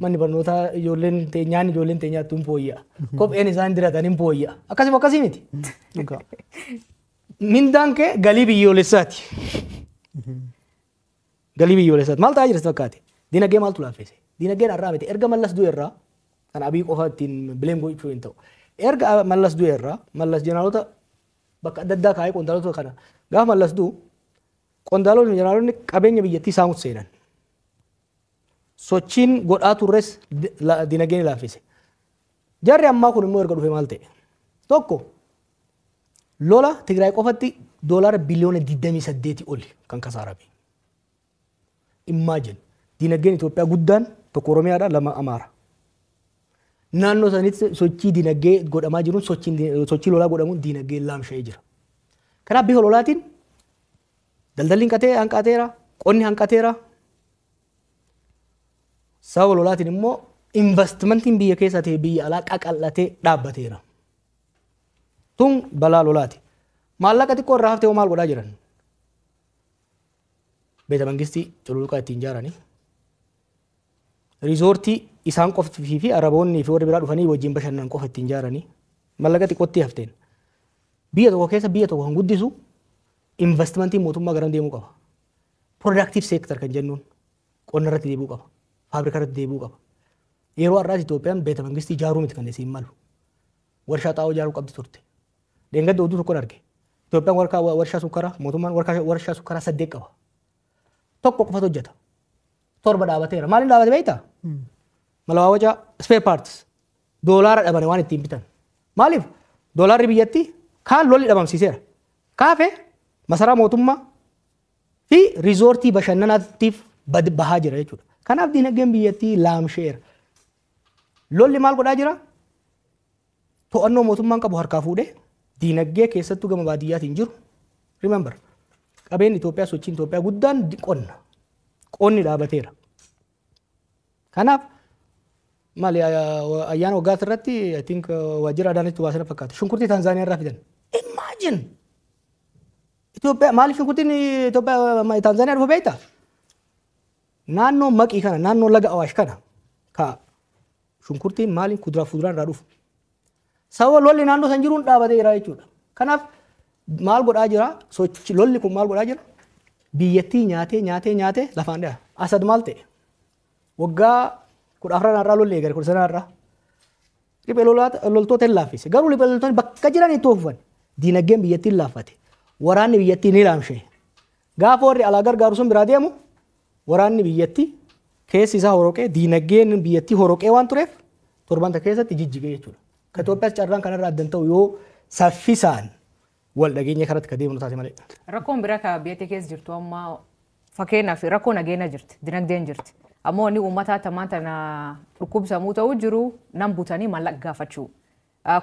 Manni barnootaa ijoolleen tee nyaanni ijoolleen tee nyaattu hin fooyya'a. Kopheen isaan diratan hin fooyya'a. Akkasuma akkasii miti. Mindaan kee galii biyyoolessaati. Galii biyyoolessaati. Maal ta'aa jira sitti fakkaate? Dinagdee maaltu laaffise? Dinagdeen har'aa miti. Erga Mallas du'e irraa kan Abiy qofa ittiin bileem gochuu hin ta'u. Erga Mallas du'e irraa Mallas jeneraalota bakka adda addaa kaa'ee qondaalota kana gaafa Mallas du'u qondaalonni jeneraalonni qabeenya biyyattii saamutti seenan. Sochiin godhaa turres dinagdeen laaffise. Jarri ammaa kun immoo erga dhufe maal ta'e? Tokko lola Tigraay qofatti doolaara biliyoona 28 oli kan kasaarame. Imagine dinagdeen Itoophiyaa guddaan tokko Oromiyaadha lama Amaara. Naannoo sanitti sochii dinagdee godhamaa jiruun sochii lolaa godhamuun dinagdeen laamsha'ee jira. Kanaaf bifa lolaatiin daldalli hanqateera, qonni hanqateera. Sababa lolaatiin immoo investimentiin biyya keessaa ta'e biyya alaa qaqal'atee dhaabbateera. Tun balaa lolaati. Maallaqa xiqqoo irraa haftee hoo maal godhaa jiran? Beeta mangistii cululuqaa ittiin ijaaranii. Riizoortii isaan qoftii fi Araboonni fi warri biraa dhufanii wajjin bashannan qofa ittiin ijaaranii. Maallaqa xiqqootti hafteen. Biyya tokko keessa biyya tokko kan guddisu investimentiin mootummaa garam deemuu qaba. Productive sector kan jennuun qonna irratti deebi'uu qaba. Faabrikaa irratti deebi'uu qaba. Yeroo har'aas Itoophiyaan beeta mangistii ijaaruu miti kan isiin malu. Warshaa xaa'oo ijaaruu qabdi turte. Dheengadda oduu tokkon arge. Itoophiyaan warshaa sukkaraa mootummaan warshaa sukkaraa 8 qaba. Tokko qofatu hojjeta. 7 dhaabateera. Maaliin dhaabate beektaa? Malawaawacaa spare parts doolaara dhabane waan ittiin bitan. Maaliif? Doolaarri biyyattii kaan lolli dhabamsiiseera. Kaafe masaraa mootummaa fi riizoortii bashannanaatiif bahaa jira jechuudha. Kanaaf diinagdeen biyyattii laamsheera. Lolli maal godhaa jira? To'annoo mootummaan qabu harkaa fuudhee diinagdee keessattuu gama baadiyyaatiin jiru. Remember, qabeenyi Itoophiyaa sochiin Itoophiyaa guddaan qonna. Qonni dhaabateera. Kanaaf maali ayyaana waggaa irratti I think waajjira Adaanachitti waa sana fakkaata. Shunkurtii Taanzaaniyaa irraa fidan. Imagine! Itoophiyaa maaliif shunkurtiin Itoophiyaa Taanzaaniyaa dhufu beektaa? Naannoo Maqii kana naannoo laga Awaash kana ka shunkurtiin maaliin kuduraa fuduraan irraa dhufu. Sababa lolli naannoo san jiruun dhaabatee jira jechuudha. Kanaaf maal godhaa jira? Sochi lolli kun maal godhaa jira? Biyyattii nyaatee nyaatee nyaatee lafaan dhaha. Asad maal ta'e? Waggaa 14 irraa lolli eegale 19 irraa. Riphee loltoota hin laaffise. Garuu riphee loltoonni bakka jiran itti oofan. Diinagdeen biyyattii hin laaffate. Waraanni biyyattii ni laamshe. Gaafa warri alaa gargaaru sun biraa deemu waraanni biyyattii keessi isaa horoqee diinagdeen biyyattii horoqee waan tureef torban keessatti jijjigee jechuudha. Ka Itoophiyaas carraan kanarraa addan ta'u yoo saffisaan wal dhageenya karatti ka deemnu taate malee.
Rakkoon biraa ka biyya keessa jirtu amma fakkeenyaaf rakkoo nageenya jirti, dinagdeen jirti. Ammoo inni uummata tamaan tana dhukkubsamuu ta'uu jiru nam butanii maallaqa gaafachuu.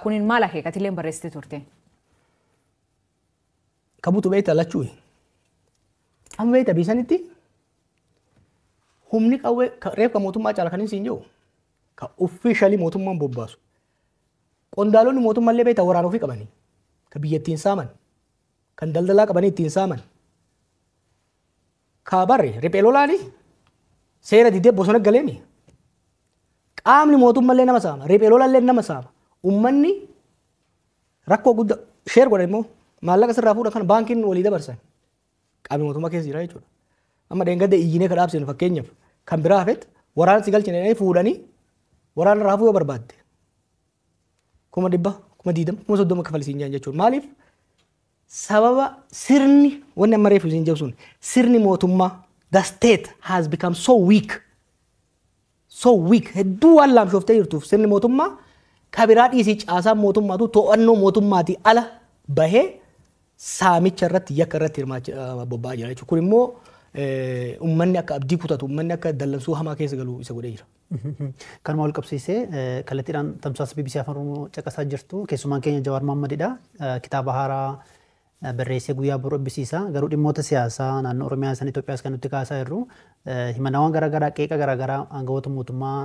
Kunin maal akeekatillee barreessitee turte?
Ka butu beektaa lachuu. Amma beektaa biisanitti humni qawwee reeffa mootummaa caala kan hin jiru ka officially mootummaan bobbaasu. Qondaalonni mootummaallee beektaa waraana ofii qabanii ka biyya ittiin saaman kan daldalaa qabanii ittiin saaman. Ka barre riphee lolaani seera didee bosona galeemi. Qaamni mootummaallee nama saama riphee lolaallee nama saama. Uummanni rakkoo guddaa sheer godhan immoo maallaqa sirraa fuudhan kana baankiin walii dabarsan. Qaamni mootummaa keessa jira jechuudha. Amma dheengadda iyyinee ka dhaabsinu fakkeenyaaf kan biraa hafetti waraana si galchine fuudhanii waraana raafuu yoo barbaadde 100,000, 20,000, 30,000 kafalisiin jiran jechuudha. Maaliif sababa sirni wanni amma reefu isin jedhu sun sirni mootummaa the state has become so weak. So weak hedduu waan laamshooftee jirtuuf sirni mootummaa ka biraa dhiisii caasaan mootummaatu to'annoo mootummaatii ala bahee saamicha irratti yakka irratti hirmaachaa bobba'aa jira jechuudha. Kun immoo uummanni akka abdii kutatu uummanni akka dallansuu hamaa keessa galu isa godhee jira.
Kanuma wal qabsiisee kallattiidhaan tamsaasa BBC Afaan Oromoo caqasaa jirtu keessumaan keenya Jawaar Mohammadidha. Kitaaba haaraa barreessee guyyaa boru eebbisiisa. Garuu dhimmoota siyaasaa naannoo Oromiyaa san Itoophiyaas kan nuti kaasaa jirru himannaawwan garaagaraa qeeqa garaagaraa aangawoota mootummaa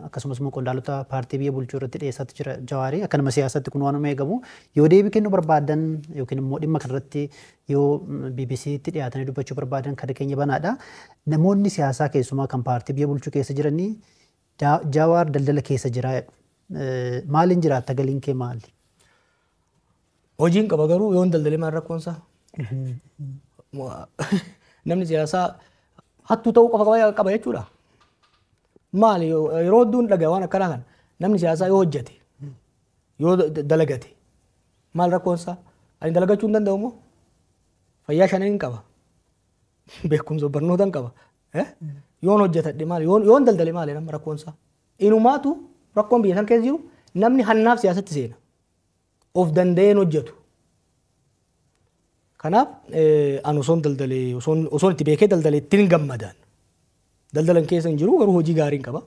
akkasumas immoo qondaalota paartii biyya bulchuu irratti dhiyeessaatti jira Jawaarii. Akka nama siyaasaatti kun waanuma eegamu yoo deebii kennuu barbaadan yookiin immoo dhimma kanarratti yoo BBCtti dhiyaatanii dubbachuu barbaadan kan keenya banaadha. Namoonni siyaasaa keessumaa kan paartii biyya bulchuu keessa jiranii Jawaar daldala keessa jira. Maaliin jiraatta galiin kee maali?
Hojiin qaba garuu yoon daldalee maal rakkoonsaa? Namni siyaasaa hattuu ta'uu qofa qaba jechuudha. Maali yeroo hedduun dhagaa waan akkanaa kana namni siyaasaa yoo hojjete yoo dalagate maal rakkoonsaa? Ani dalagachuu hin danda'u moo? Fayyaa shanan hin qaba. Beekumsa barnoota hin qaba. Yoon hojjetadhe maali? Yoon daldale maali nama rakkoonsaa? Inumaatu rakkoon biyya san keessa jiru namni hannaaf siyaasatti seena. Of danda'een hojjetu. Kanaaf ani osoon daldalee osoon itti beekee daldalee ittiin gammadaan. Daldalan keessa hin jiru garuu hojii gaarii hin qaba.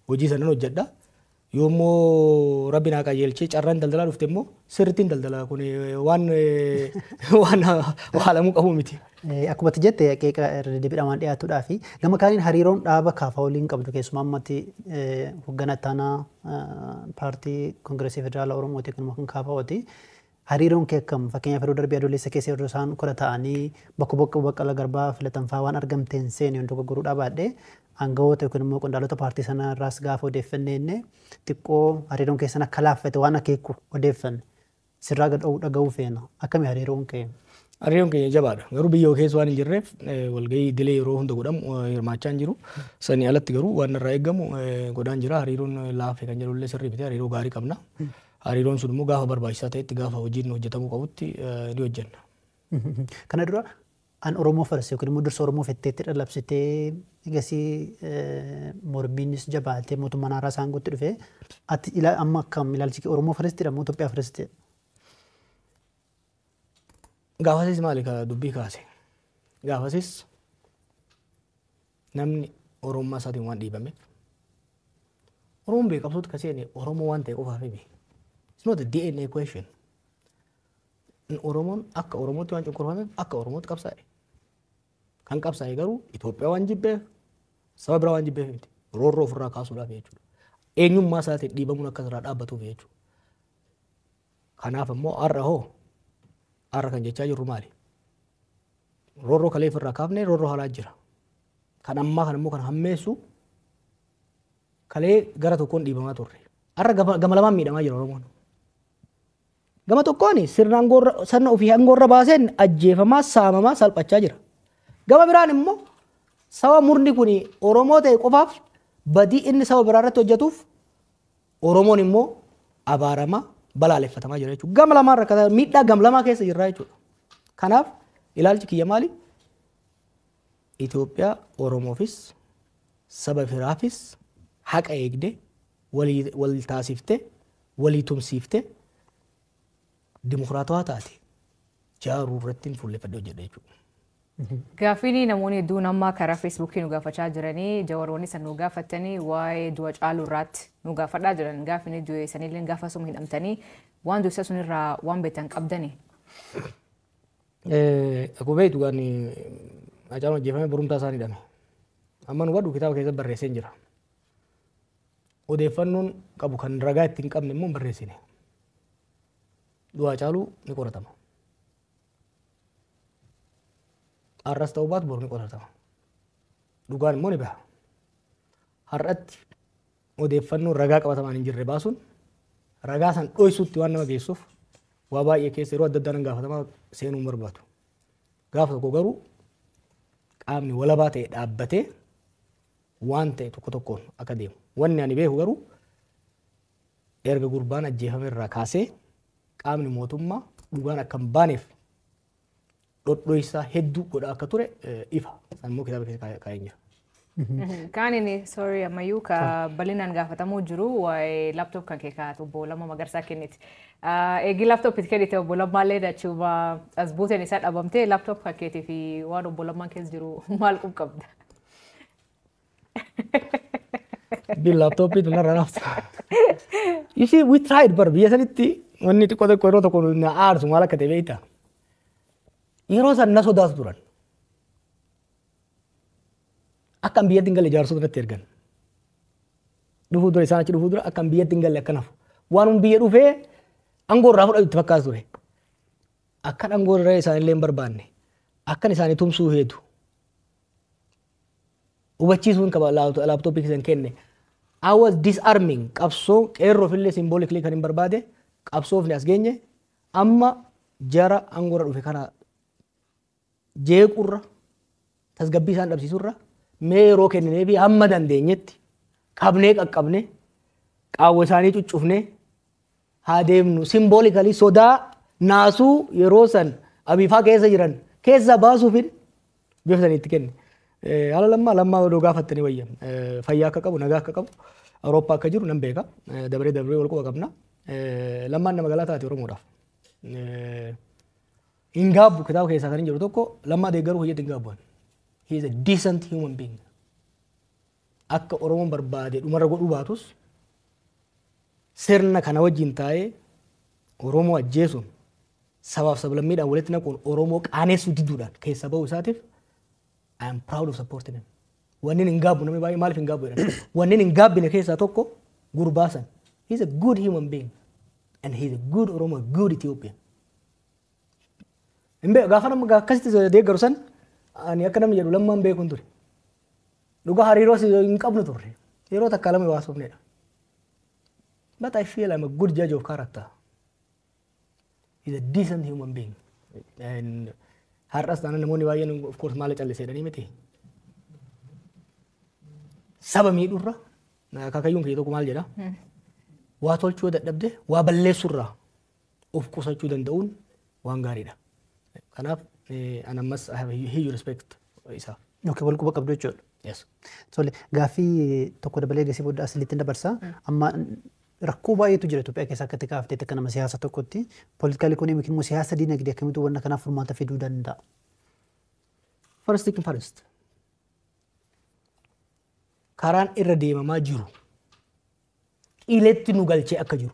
Hojii sanan hojjedha. Yoommoo rabbi naa qajeelchee carraan daldalaa dhufte immoo sirriittiin daldalaa kun waan waan waalamuu qabu miti.
Akkuma ati jette qeeqa irra deddeebiidhaan waan dhiyaatuudhaa fi gama kaaniin hariiroon dhaaba kaafaa waliin qabdu keessumaa ammatti hoogganaa ittaanaa paartii Koongireesii Federaalaa Oromooti kanuma kan kaafaa'ooti. Hariiroon kee akkam fakkeenyaaf yeroo darbee adoolessa keessa yeroo isaan kora ta'anii bakka bakka Baqqalaa Garbaa filatan fa'aa waan argamteen seene yoon dogoggoruu dhabaadhe aangawoota yookiin immoo qondaalota paartii sanaa irraas gaafa odeeffanne inni xiqqoo hariiroon keessan akka laaffate waan akeeku odeeffanne sirraa dhaga'uu feena akkami hariiroon kee?
Hariiroon keenya jabaadha. Garuu biyya keessa waan hin jirreef walgahii idilee yeroo hunda godhamu hirmaachaa hin jiru. Sanii alatti garuu waan irraa eegamu godhaan jira. Hariiroon laafe kan jedhullee sirrii miti hariiroo gaarii qabna. Hariiroon sun immoo gaafa barbaachisaa ta'etti gaafa hojiin hojjetamuu qabutti ni hojjenna.
Kana dura An Oromoo farse yookiin immoo dursa Oromoo fetteetti dhalabsitee egasii mormiinis jabaatee mootummaan haaraa isaan gootti dhufe ati amma akkam ilaalchi kee Oromoo farsittidha moo Itoophiyaa farsittidha?
Gaafasis maali ka dubbii kaase? Gaafasis namni Oromummaa isaatiin waan dhiibameef Oromoon bee qabsootti ka seene Oromoo waan ta'e qofaaf himi. It's not a DNA question. Oromoon akka Oromootti waan cunqurfameef akka Oromootti qabsaa'e. Kan qabsaa'e garuu Itoophiyaa waan jibbeef saba biraa waan jibbeef miti. Roorroo ofirraa kaasuudhaaf jechuudha. Eenyummaa isaatiin dhiibamuun akka irraa dhaabbatuuf jechuudha. Kanaaf immoo har'a hoo har'a kan jechaa jirru maali? Roorroo kalee ofirraa kaafnee roorroo haalaa jira. Kan ammaa kan immoo kan hammeessu kalee gara tokkoon dhiibamaa turre. Har'a gama lamaan miidhamaa jira Oromoon. Gama tokkoon sirna sirna ofii aangoorra baaseen ajjeefamaa, saamamaa, salphachaa jira. Gama biraan immoo saba murni kun Oromoo ta'e qofaaf badii inni saba biraa irratti hojjetuuf Oromoon immoo abaaramaa, balaaleffatamaa jira jechuudha. Gama lamaan rakkataa miidhaa gama lamaa keessa jirra jechuudha. Kanaaf ilaalchi kiyya maali? Itoophiyaa Oromoofis saba biraafis haqa eegde wal taasiftee walii tumsiiftee dimokiraatawaa taate jaaruu irratti fuulleffadhee hojjedha jechuudha.
Gaaffiin namoonni hedduun amma karaa Feesbuukii nu gaafachaa jiranii jawaroonni san nu gaafatanii waa'ee du'a Caaluu irraatti nu gaafadhaa jiran gaaffiin du'e sanillee gaafa suma hidhamtanii waan du'e sun irraa waan beektan qabdani.
Akkuma beektu gaan Hacaaluun ajjeefamee borumtaa isaan hidhame. Amma nu hubadhu kitaaba keessatti barreessee jira. Odeeffannoon qabu kan ragaa itti hin qabne immoo hin barreessine. Du'a Hacaaluu ni qoratama. Har'as ta'uu baatu boru ni qoratama. Dhugaan immoo ni baha. Har'atti odeeffannoo ragaa qabatamaan hin jirre baasuun ragaa san dhoysuutti waan nama geessuuf waa baay'ee keessa yeroo adda addaa nan gaafatamaa seenuu hin barbaadu. Gaafa tokko garuu qaamni walabaa ta'e dhaabbatee waan ta'e tokko tokkoon akka deemu. Wanni ani beeku garuu erga gurbaan ajjeefame irraa kaasee qaamni mootummaa dhugaan akka hin baaneef dhodhoisaa hedduu godhaa akka ture ifa. San immoo kitaaba keessa kaa'een jira.
Kaan inni sorry ammayyuu ka bal'inaan gaafatamuu jiru waa'ee laptop kan kee kaa'atu obbo Lammaa Magarsaa kenniti. Eegi laptop itti kennite obbo Lammaallee dachuuma as buuteen isaa dhabamtee laptop kan keetii fi waan obbo Lammaan keessa jiru maal qabda?
Bi laptopii tun narra nafta. You see, we tried bar biyya sanitti wanni xiqqoo xiqqoo yeroo tokko na aarsu maal akka ta'e beektaa? Yeroo san na sodaatu turan. Akka an biyyatti hin galle jaarsota natti ergan. Dhufuu dura isaan achi dhufuu dura akka an biyyatti hin galle akka nafu. Waan biyya dhufee aangoo irraa fudhatu itti fakkaatu ture. Akkan aangoo irraa isaanillee hin barbaanne. Akkan isaanii tumsuu heetu. Hubachiisuun qaba laaptooppii keessan kenne. I was disarming qabsoo qeerroofillee symbolically kan hin barbaade qabsoofni as geenye amma jara aangoo irra dhufe kana jeequrra tasgabbii isaan dhabsiisurra mee yeroo kenninee fi hamma dandeenyetti qabnee qaqqabne qaawwa isaanii cuccufne haa deemnu symbolically sodaa naasuu yeroo san abiifaa keessa jiran keessa baasuufin bifa sanii itti kenne. Haala lammaa odoo gaafattanii wayya fayyaa akka qabu nagaa akka qabu Awurooppaa akka jiru nan beeka dabaree dabaree wal quba qabna. Lammaan nama galaa taate Oromoodhaaf. Hin gaabbu kitaaba keessaa kan hin jiru tokko Lammaa deeggaruu hojjetu hin gaabbu. He is a decent human being. Akka Oromoon barbaade dhumarra godhuu baatus sirna kana wajjin taa'ee Oromoo ajjeesuun sabaaf sablammiidhaan walitti naquun Oromoo qaaneessuu diduudhaan keessa bahuu isaatiif I am proud of supporting him. Wanni hin gaabbu namni baay'ee maaliif hin gaabbu jedhan. Wanni hin gaabbine keessaa tokko gurbaa san. He is a good human being and he is a good Oromo, a good Ethiopian. Hin beeku gaafa nama akkasitti deeggaru san ani akka namni jedhu Lammaan beekuun ture. Dhugaa hariiroo hin qabnu turre. Yeroo takka lama waasofnedha. But I feel I'm a good judge of character. He's a decent human being. And har'as taanaan namoonni baay'een of course maal callisee jedhanii miti. Saba miidhurra akaakayyuun kiyya tokko maal jedha? Waa tolchuu dadhabde waa balleessurraa of qusachuu danda'uun waan gaariidha. Kanaaf An ammas I have a huge respect isaaf.
Okay, wal quba qabdu jechuudha.
Yes.
Tole, gaaffii tokko dabalee gasii booda asilitti dabarsa. Amma rakkoo baay'eetu jira Itoophiyaa keessa akka itti kaafteetti akka nama siyaasa tokkotti. Political economy immoo siyaasa diinagdee akkamitti wanna kanaaf furmaata fiduu danda'a?
First thing first. Karaan irra deemamaa jiru qiletti nu galchee akka jiru,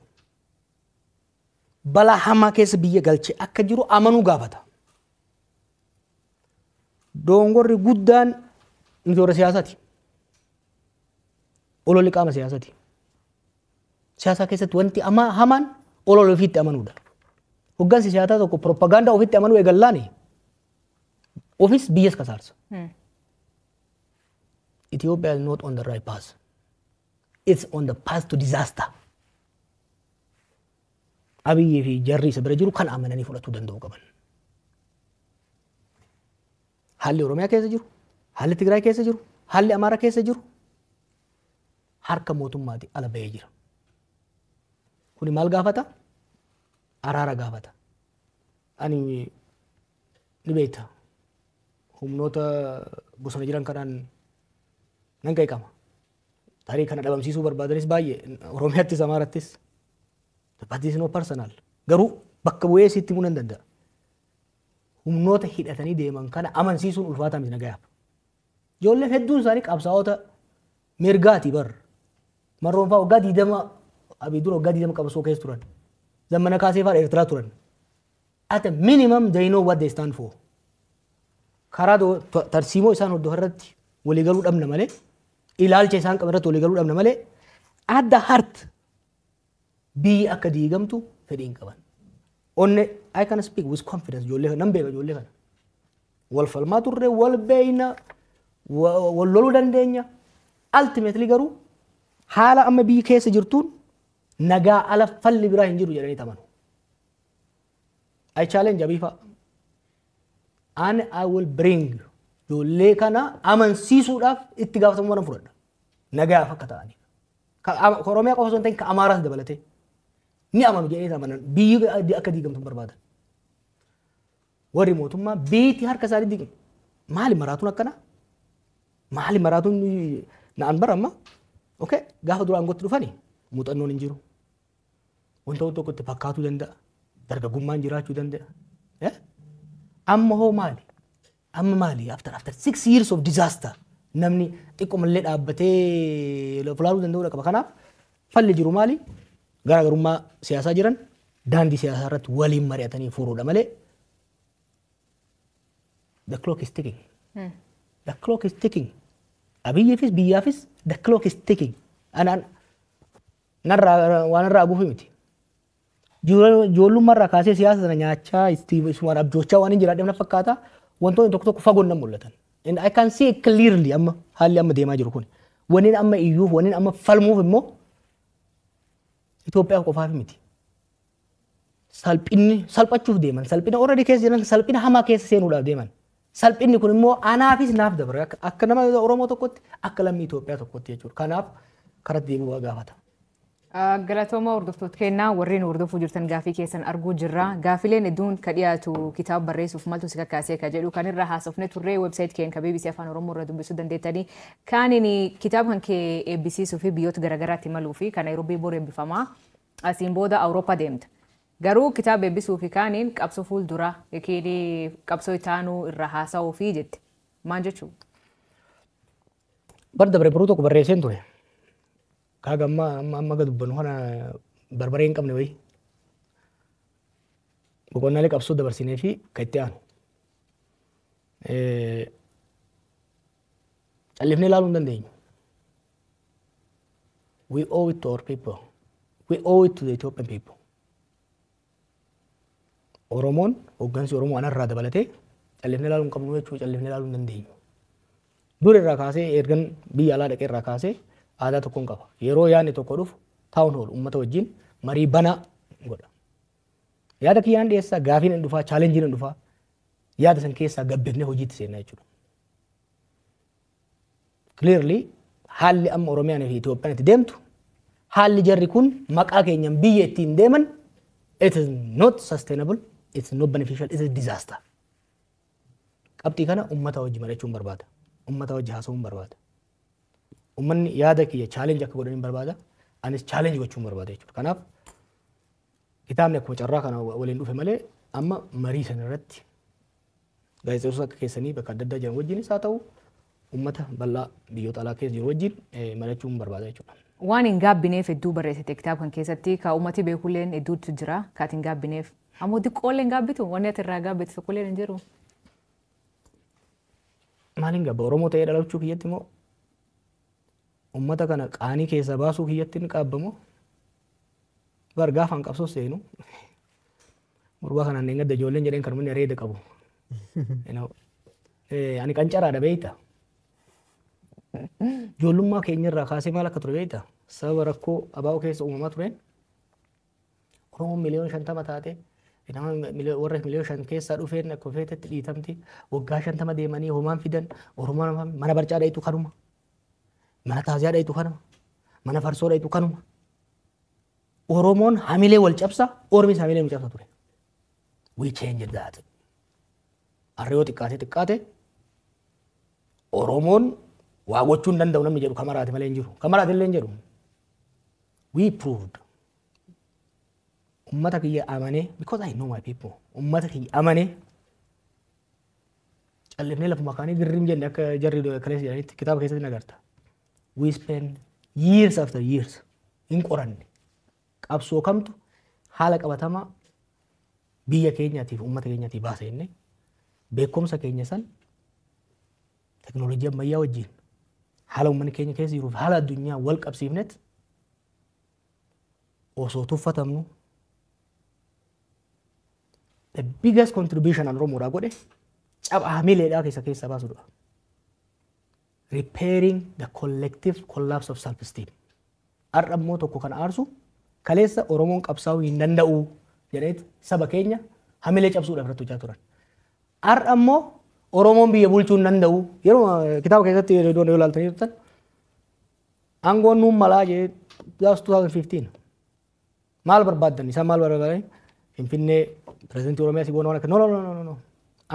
balaa hamaa keessa biyya galchee akka jiru amanuu gaafata. Dongorri guddaan nuti warra siyaasaati. Ololli qaama siyaasaati. Siyaasa keessatti wanti hamaan olola ofiitti amanuudha. Hoggansi siyaasaa tokko propagaandaa ofitti amanuu eegallaani ofis biyyas kasaarsa. Ethiopia is not on the right path. It's on the path to disaster. Abiyyii fi jarri isa bira jiru kan amananii fudhatuu danda'uu qaban. Haalli Oromiyaa keessa jiru, haalli Tigraay keessa jiru, haalli Amaaraa keessa jiru harka mootummaati ala bahee jira. Kuni maal gaafata? Araara gaafata. Ani ni beekta. Humnoota bosona jiran kanaan nan qeeqama. Tarii kana dhabamsiisuu barbaadanis baay'ee Oromiyaattis Amaarattis. But this is not personal. Garuu bakka bu'ee sitti himuu nan danda'a. Humnoota hidhatanii deeman kana amansiisuun ulfaataa miti nagayaaf. Ijoolleen hedduun isaanii qabsaa'ota mirgaati bar. Marroon fa'aa waggaa 20 Abiy dura waggaa 20 qabsoo keessa turan. Zammana Kaasee fa'aa Eertiraa turan. At a minimum, they know what they stand for. Karaa tarsiimoo isaan hordofan irratti waliigaluu dhabna malee, ilaalcha isaan qaban irratti waliigaluu dhabna malee, at the heart biyyi akka diigamtu fedhii hin qaban. Onne I can speak with confidence, ijoollee nan beeka ijoollee kana. Wal falmaa turre, wal beeyna, wal loluu dandeenya. Ultimately garuu haala amma biyyi keessa jirtuun nagaa ala falli biraa hin jiru jedhanii amanu. I challenge Abiy fa'a. And I will bring ijoollee kana amansiisuudhaaf itti gaafatamummaa nan fudhadha. Nagaaf akka ta'aniif. Ka Oromiyaa qofa osoo hin ta'in ka Amaaraas dabalatee. Ni amanu jedhanii amanan, biyyi akka diigamtu hin barbaadan. Warri mootummaa biyyi harka isaanii diigamu. Maali maraatuun akkana? Maali maraatuun na'an bara amma? Okay, gaafa dura aangootti dhufani muuxannoon hin jiru. Wanta tokko itti fakkaatuu danda'a. Dargaggummaan jiraachuu danda'a. Amma hoo maali? Amma maali? After 6 years of disaster namni xiqqoomallee dhaabbatee fulaaluu danda'uu qaba. Kanaaf falli jiru maali? Garaagarummaa siyaasaa jiran daandii siyaasaa irratti waliin mari'atanii furuudha malee the clock is ticking. The clock is ticking. Abiyyiifis biyyaafis the clock is ticking. Anaan narraa waan irraa aguufi miti. Ijoollummaa irraa kaasee siyaasa sana nyaachaa isumaan abjoocha waan hin jiraadheef na fakkaata. Wantoonni tokko tokko fagoon nan mul'atan. And I can see clearly amma haalli amma deemaa jiru kun. Wanni amma iyyuuf, wanni amma falmuuf immoo Itoophiyaa qofaaf miti. Salphinni salphachuuf deeman. Salphina already keessa jiran, salphina hamaa keessa seenuudhaaf deeman. Salphinni kun immoo anaafis naaf dabra. Akka nama Oromoo tokkotti, akka lammii Itoophiyaa tokkotti jechuudha. Kanaaf karatti deemuu gaafata.
Galatooma, hordoftoota kennaa warreen hordofuu jirtan, gaafii keessan arguu jirra. Gaafileen hedduun ka dhiyaatu kitaaba barreessuuf maaltu si kakaasee ka jedhu kan irra haasofne turre. Website keenya ka BBC Afaan Oromoo irra dubbisuu dandeettanii. Kaaniin kitaaba kan kee eebbisiisuu fi biyyoota garaagaraatti imaluu fi kan Naayiroobii bor eebbifamaa, asiin booda Awurooppaa deemta. Garuu kitaaba eebbisuu fi kaaniin qabsoo fuulduraa yookiin qabsoo itaanuu irra haasa'uu fi jette. Maal jechuudha?
Bar dabre baruu tokko barreesseen ture. Kaaga amma amma amma dubbannu kana barbaree hin qabne wayii. Boqonnaalee qabsoo dabarsinee fi kan itti aanu. Callifnee ilaaluu hin dandeenyu. We owe it to our people. We owe it to the Ethiopian people. Oromoon, hooggansi Oromoo anarraa dabalatee, callifnee ilaaluu hin qabnu jechuudha, callifnee ilaaluu hin dandeenyu. Dur irraa kaasee, ergan biyya alaa dhaqee irraa kaasee, aadaa tokkoon qaba. Yeroo yaadni tokko dhufu town hall uummata wajjin marii banaa godha. Yaada kiyyaan dhiyeessaa, gaafiin hin dhufaa, challengeiin hin dhufaa. Yaada san keessaa gabbifnee hojiitti seenna jechuudha. Clearly haalli amma Oromiyaan fi Itoophiyaan itti deemtu, haalli jarri kun maqaa keenyan biyya ittiin deeman, it is not sustainable, it's not beneficial, it is disaster. Qabxii kana uummata wajji mari'achuun barbaada. Uummata wajji haasa'uun barbaada. Uummanni yaada kiyya challenge akka godhan barbaada. Anis challenge gochuun barbaada jechuudha. Kanaaf kitaabni akkuma carraa kana waliin dhufe malee, amma marii sana irratti gaazexeessota akka keessanii bakka adda addaa jiran wajjinis haa ta'u, uummata bal'aa biyyoota alaa keessa jiru wajjin mari'achuun barbaada jechuudha.
Waan hin gaabbineef hedduu barreessite kitaaba kan keessatti, ka uummati beekulleen hedduutu jira ka ati hin gaabbineef. Ammoo xiqqoollee hin gaabbitu, wanni ati irraa gaabbitu tokkolleen hin jiru.
Maaliin gaabba? Oromoo ta'ee dhalachuu kiyyatti immoo, uummata kana qaanii keessaa baasuu kiyyatti hin qaabbamoo? Bar gaafaan qabsoo seenu gurbaa kanaan hin gadda ijoolleen jedheen kan inni areeda qabu. Ani qancaraadha beeyta. Ijoollummaa keenyarraa kaasee maal akka ture beeyta? Sababa rakkoo abaa'oo keessa uumamaa tureen Oromoon 50 miliyoona taate, nama warra 5 miliyoona keessaa dhufeen akka feetetti dhiitamti. Waggaa 50 deemanii homaan fidan. Oromoon mana barcaa dhayitu kanuma. Mana taaziyaa dhayitu kanuma. Mana farsoo dhayitu kanuma. Oromoon hamilee wal cabsa, Ormis hamilee nu cabsa ture. We changed that. Har'a yoo xiqqaate xiqqaate Oromoon waa gochuu hin danda'u namni jedhu kamaraate malee hin jiru. Kamaraate illee hin jedhu. We proved. Ummata kiyya amanee, because I know my people. Ummata kiyya amanee callifnee lafuma kaanii girrim jenne akka jarri kaleessa jedhanitti kitaaba keessatti nagarta. We spend years after years hin qoranne. Qabsoo kamtu haala qabatamaa biyya keenyaatiif uummata keenyaatiif baasa jennee beekumsa keenya san teknoolojii ammayyaa wajjin haala uummanni keenya keessa jiruuf haala addunyaa wal qabsiifnet osoo tuffatamnu, the biggest contribution an Oromoodhaa godhe caba hamileedhaa keessa keessa baasudha. Repairing the collective collapse of self-esteem. Har'a immoo tokko kan aarsu, kaleessa Oromoon qabsaa'uu hin danda'u jedheet saba keenya hamilee cabsuudhaaf irratti hojjaa turan. Har'a immoo Oromoon biyya bulchuu hin danda'u. Yeroo kitaaba keessatti yeroo yoo ilaaltanii turtan, aangoon nuun malaa jee, that 2015. Maal barbaaddan? Isaan maal barbaadan? Finfinnee, pirezidantii Oromiyaa si goona waan akka, no, no, no, no, no,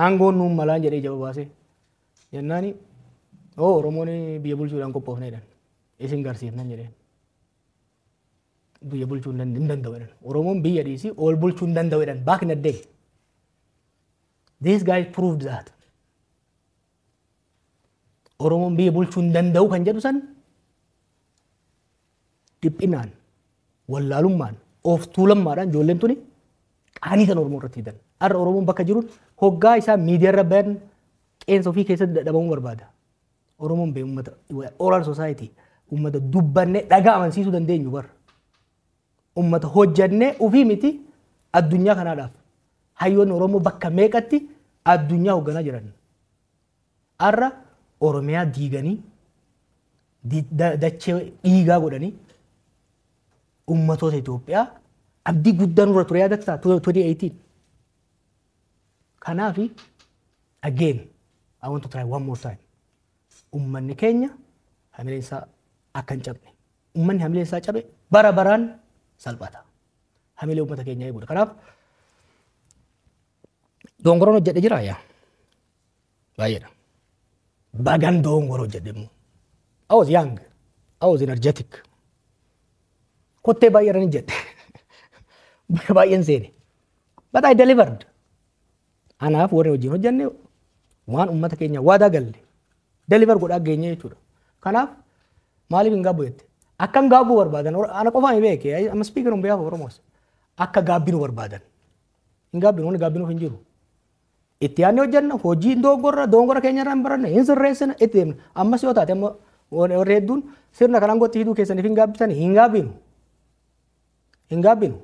aangoon nuun malaa jedhee jaba baasee jennaani, oo Oromoon biyya bulchuudhaan qophoofne jedhan. Isin garsiifnan jedheen. Biyya bulchuu hin danda'u jedhan. Oromoon biyya dhiisii ol bulchuu hin danda'u jedhan back in the day. These guys proved that. Oromoon biyya bulchuu hin danda'u kan jedhu san dhiphinaan, wallaalummaan, of tuulammaadhaan ijoolleen tuni qaanii kan Oromoo irratti fidan. Har'a Oromoon bakka jiruun hoggaa isaa miidiyaa irra bayan qeensa ofii keessatti dadhabamuu barbaada. Oromoon bee uummata oral society, uummata dubbannee dhagaa amansiisuu dandeenyu bara. Uummata hojjannee ofii miti addunyaa kanaadhaaf. Hayyoonni Oromoo bakka meeqatti addunyaa hoogganaa jiran. Har'a Oromiyaa diiganii, dachee dhiigaa godhanii, ummatoota Itoophiyaa abdii guddaa nurra ture yaadatta 2018. Kanaafi again I want to try one more time. Ummanni keenya hamileen isaa akka hin cabne. Ummanni hamileen isaa cabe bara baraan salphata. Hamilee uummata keenyaa eeguudha. Kanaaf dongoroon hojjedhe jira yaa. Baay'eedha. Bagan dongoro hojjedhe immoo. I was young. I was energetic. Kottee baay'ee irra ni jedhe. Bakka baay'een seene. But I delivered. Anaaf warri wajjin hojjenne waan uummata keenya waadaa galle deliver godhaa geenye jechuudha. Kanaaf maaliif hin gaabbu jette? Akka hin gaabbuu barbaadan ana qofaan beeke. I'm speaking on behalf of Oromos. Akka gaabbinu barbaadan. Hin gaabbinu, wanni gaabbinuuf hin jiru. Itti yaadnee hojjenna, hojii dongorra dongora keenya irraa hin baranne, hin sirreessina, itti deemna. Ammas yoo taate amma warri hedduun sirna kanaan gotti hiduu keessaniif hin gaabbisan, hin gaabbinu. Hin gaabbinu.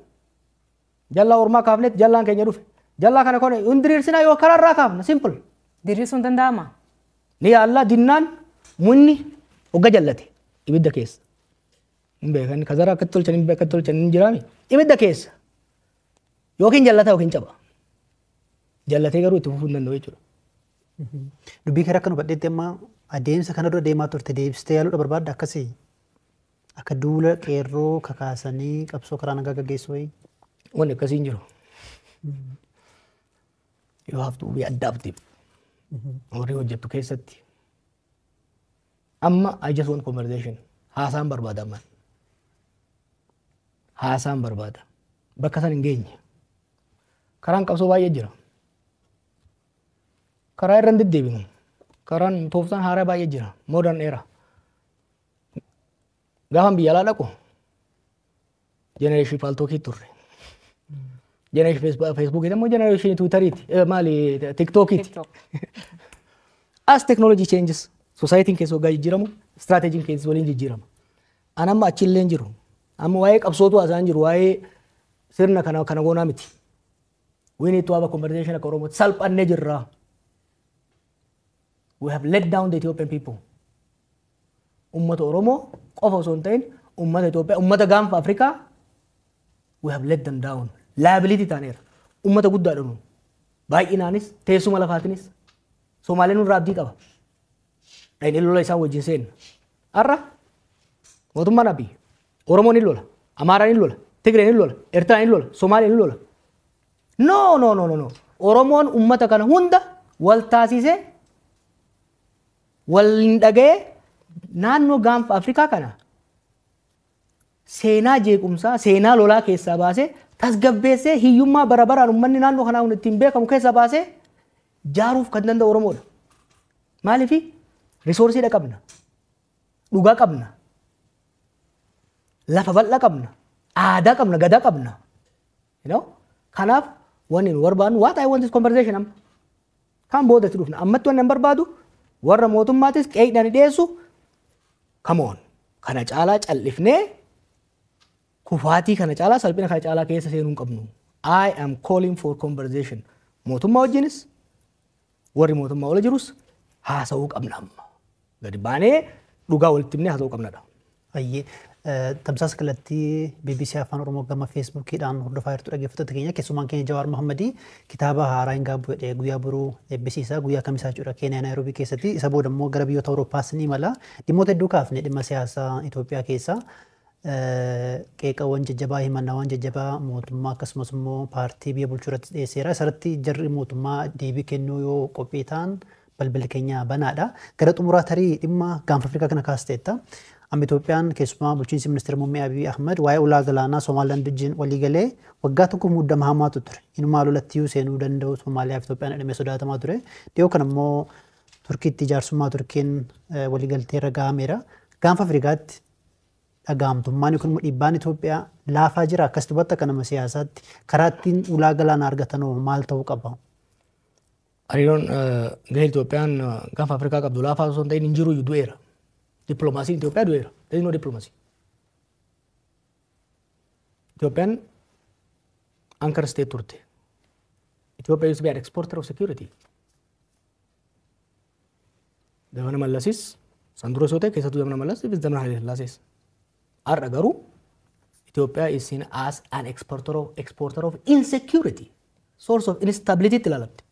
Jallaa ormaa kaafnetti jallaan keenya dhufe. Jallaa kana kone hin diriirsinaa yoo karaarraa kaafna, simple.
Diriirsuun danda'ama.
Ni yaallaa dinnaan munni hogga jallate ibidda keessa. Hin beekan kazara akkatti tolchan, hin beekan tolchan hin jiraami. Ibidda keessa. Yookiin jallata yookiin caba. Jallatee garuu itti fufuu hin danda'u jechuudha.
Dubbii kee akka nu badheetti amma adeemsa kana dura deemaa turte deebistee yaaluudha barbaadda akkasii? Akka duula qeerroo kakaasanii qabsoo karaa nagaa gaggeessuu wayii?
Wanni akkasii hin jiru. You have to be adaptive. Horii hojjettu keessatti. Amma I just want conversation. Haasaan barbaada ammaan. Haasaan barbaada. Bakka san hin geenye. Karaan qabsoo baay'ee jira. Karaa irra hin deddeebinu. Karaan tooftaan haaraa baay'ee jira. Modern era. Gaafan biyya alaa dhaqu generation Paltalkii turre. Generation Facebookii immoo generation Twitteriiti. Maali, TikTokiiti.
TikTok.
As technology changes, societyin keessa waggaa jijjiiramu, strategyin keessa waliin jijjiirama. An amma achillee hin jiru. Amma waa'ee qabsootu haasa'an jiru, waa'ee sirna kana kana goonaa miti. We need to have a conversation akka Oromootti salphannee jirra. We have let down the Ethiopian people. Ummata Oromoo qofa osoo hin ta'in ummata Itoophiyaa, ummata gaanfa Afrikaa we have let them down. Liability taaneera. Ummata guddaadha nu. Baay'inaanis teessuma lafaatinis Somaaleen nurraa abdii qaba. Dhaqnee lola isaan wajjin seenna. Har'a mootummaan Abiy Oromoon ni lola, Amaaraan ni lola, Tigreen ni lola, Eertiraan ni lola, Somaaleen ni lola. No, no, no, no, no. Oromoon ummata kana hunda wal taasisee wal dhaga'ee naannoo gaanfa Afrikaa kana seenaa jeequmsaa, seenaa lolaa keessaa baasee tasgabbeessee hiyyummaa bara baraan uummanni naannoo kanaa kun ittiin beekamu keessaa baasee jaaruuf kan danda'u Oromoodha. Maaliifi resourceiidha qabna, dhugaa qabna, lafa bal'aa qabna, aadaa qabna, gadaa qabna. You know? Kanaaf wanni nu barbaadnu, what I want is conversation amma. Kan boodatti dhufna. Ammatti wanni an barbaadu warra mootummaatis qeeqdhaan dhiyeessu, come on. Kana caalaa callifnee kufaatii kana caalaa, salphina kana caalaa keessa seenuu hin qabnu. I am calling for conversation. Mootummaa wajjinis warri mootummaa ola jirus haasa'uu qabna amma. Gadi baanee dhugaa walitti himnee haasa'uu qabnadha.
Ayyee, tamsaasa kallattii BBC Afaan Oromoo gama Facebookiidhaan hordofaa jirtu, dhaggeeffattoota keenya. Keessumaan keenya Jawaar Mohammadii kitaaba haaraa hin gaabbu jedhee guyyaa boruu eebbisiisa, guyyaa kamisaa jechuudha, Keeniyaa Naayiroobii keessatti. Isa booda immoo gara biyyoota Awurooppaas ni imala. Dhimmoota hedduu kaafne, dhimma siyaasaa Itoophiyaa keessaa qeeqawwan jajjabaa, himannaawwan jajjabaa mootummaa akkasumas immoo paartii biyya bulchuu irratti dhiyeesseera. Isarratti jarri mootummaa deebii kennuu yoo qophii ta'an balballi keenya banaadha. Gara xumuraa tarii dhimma gaanfa Afrikaa kana kaasteetta. Amma Itoophiyaan, keessumaa bulchiinsi ministeera muummee Abiy Ahmed, waa'ee ulaa galaanaa Somaalilaand wajjin walii galee waggaa tokko muddama hamaatu ture. Inumaa lolatti seenuu danda'u Somaaliyaa fi Itoophiyaan jedhamee sodaatamaa ture. Dhiyoo kana immoo Turkiitti jaarsummaa Turkiin waliigaltee irra gahameera. Gaanfa Afrikaatti dhagahamtummaan yookiin immoo dhiibbaan Itoophiyaa laafaa jira. Akkas dubbatti akka nama siyaasaatti karaa ittiin ulaa galaanaa argatan maal ta'uu qaba?
Hariiroon gahee Itoophiyaan gaanfa Afrikaa qabdu laafaa osoo hin ta'in hin jiru, du'eera. Dippiloomaasiin Itoophiyaa du'eera. There is no diplomacy. Itoophiyaan anchor state turte. Ethiopia used to be an exporter of security. Zamana Mallasis, san dura osoo ta'e, keessattuu zamana Mallas, zamana Haile Sillaasees. Har'a garuu Ethiopia is seen as an exporter of insecurity, source of instability itti ilaalamte.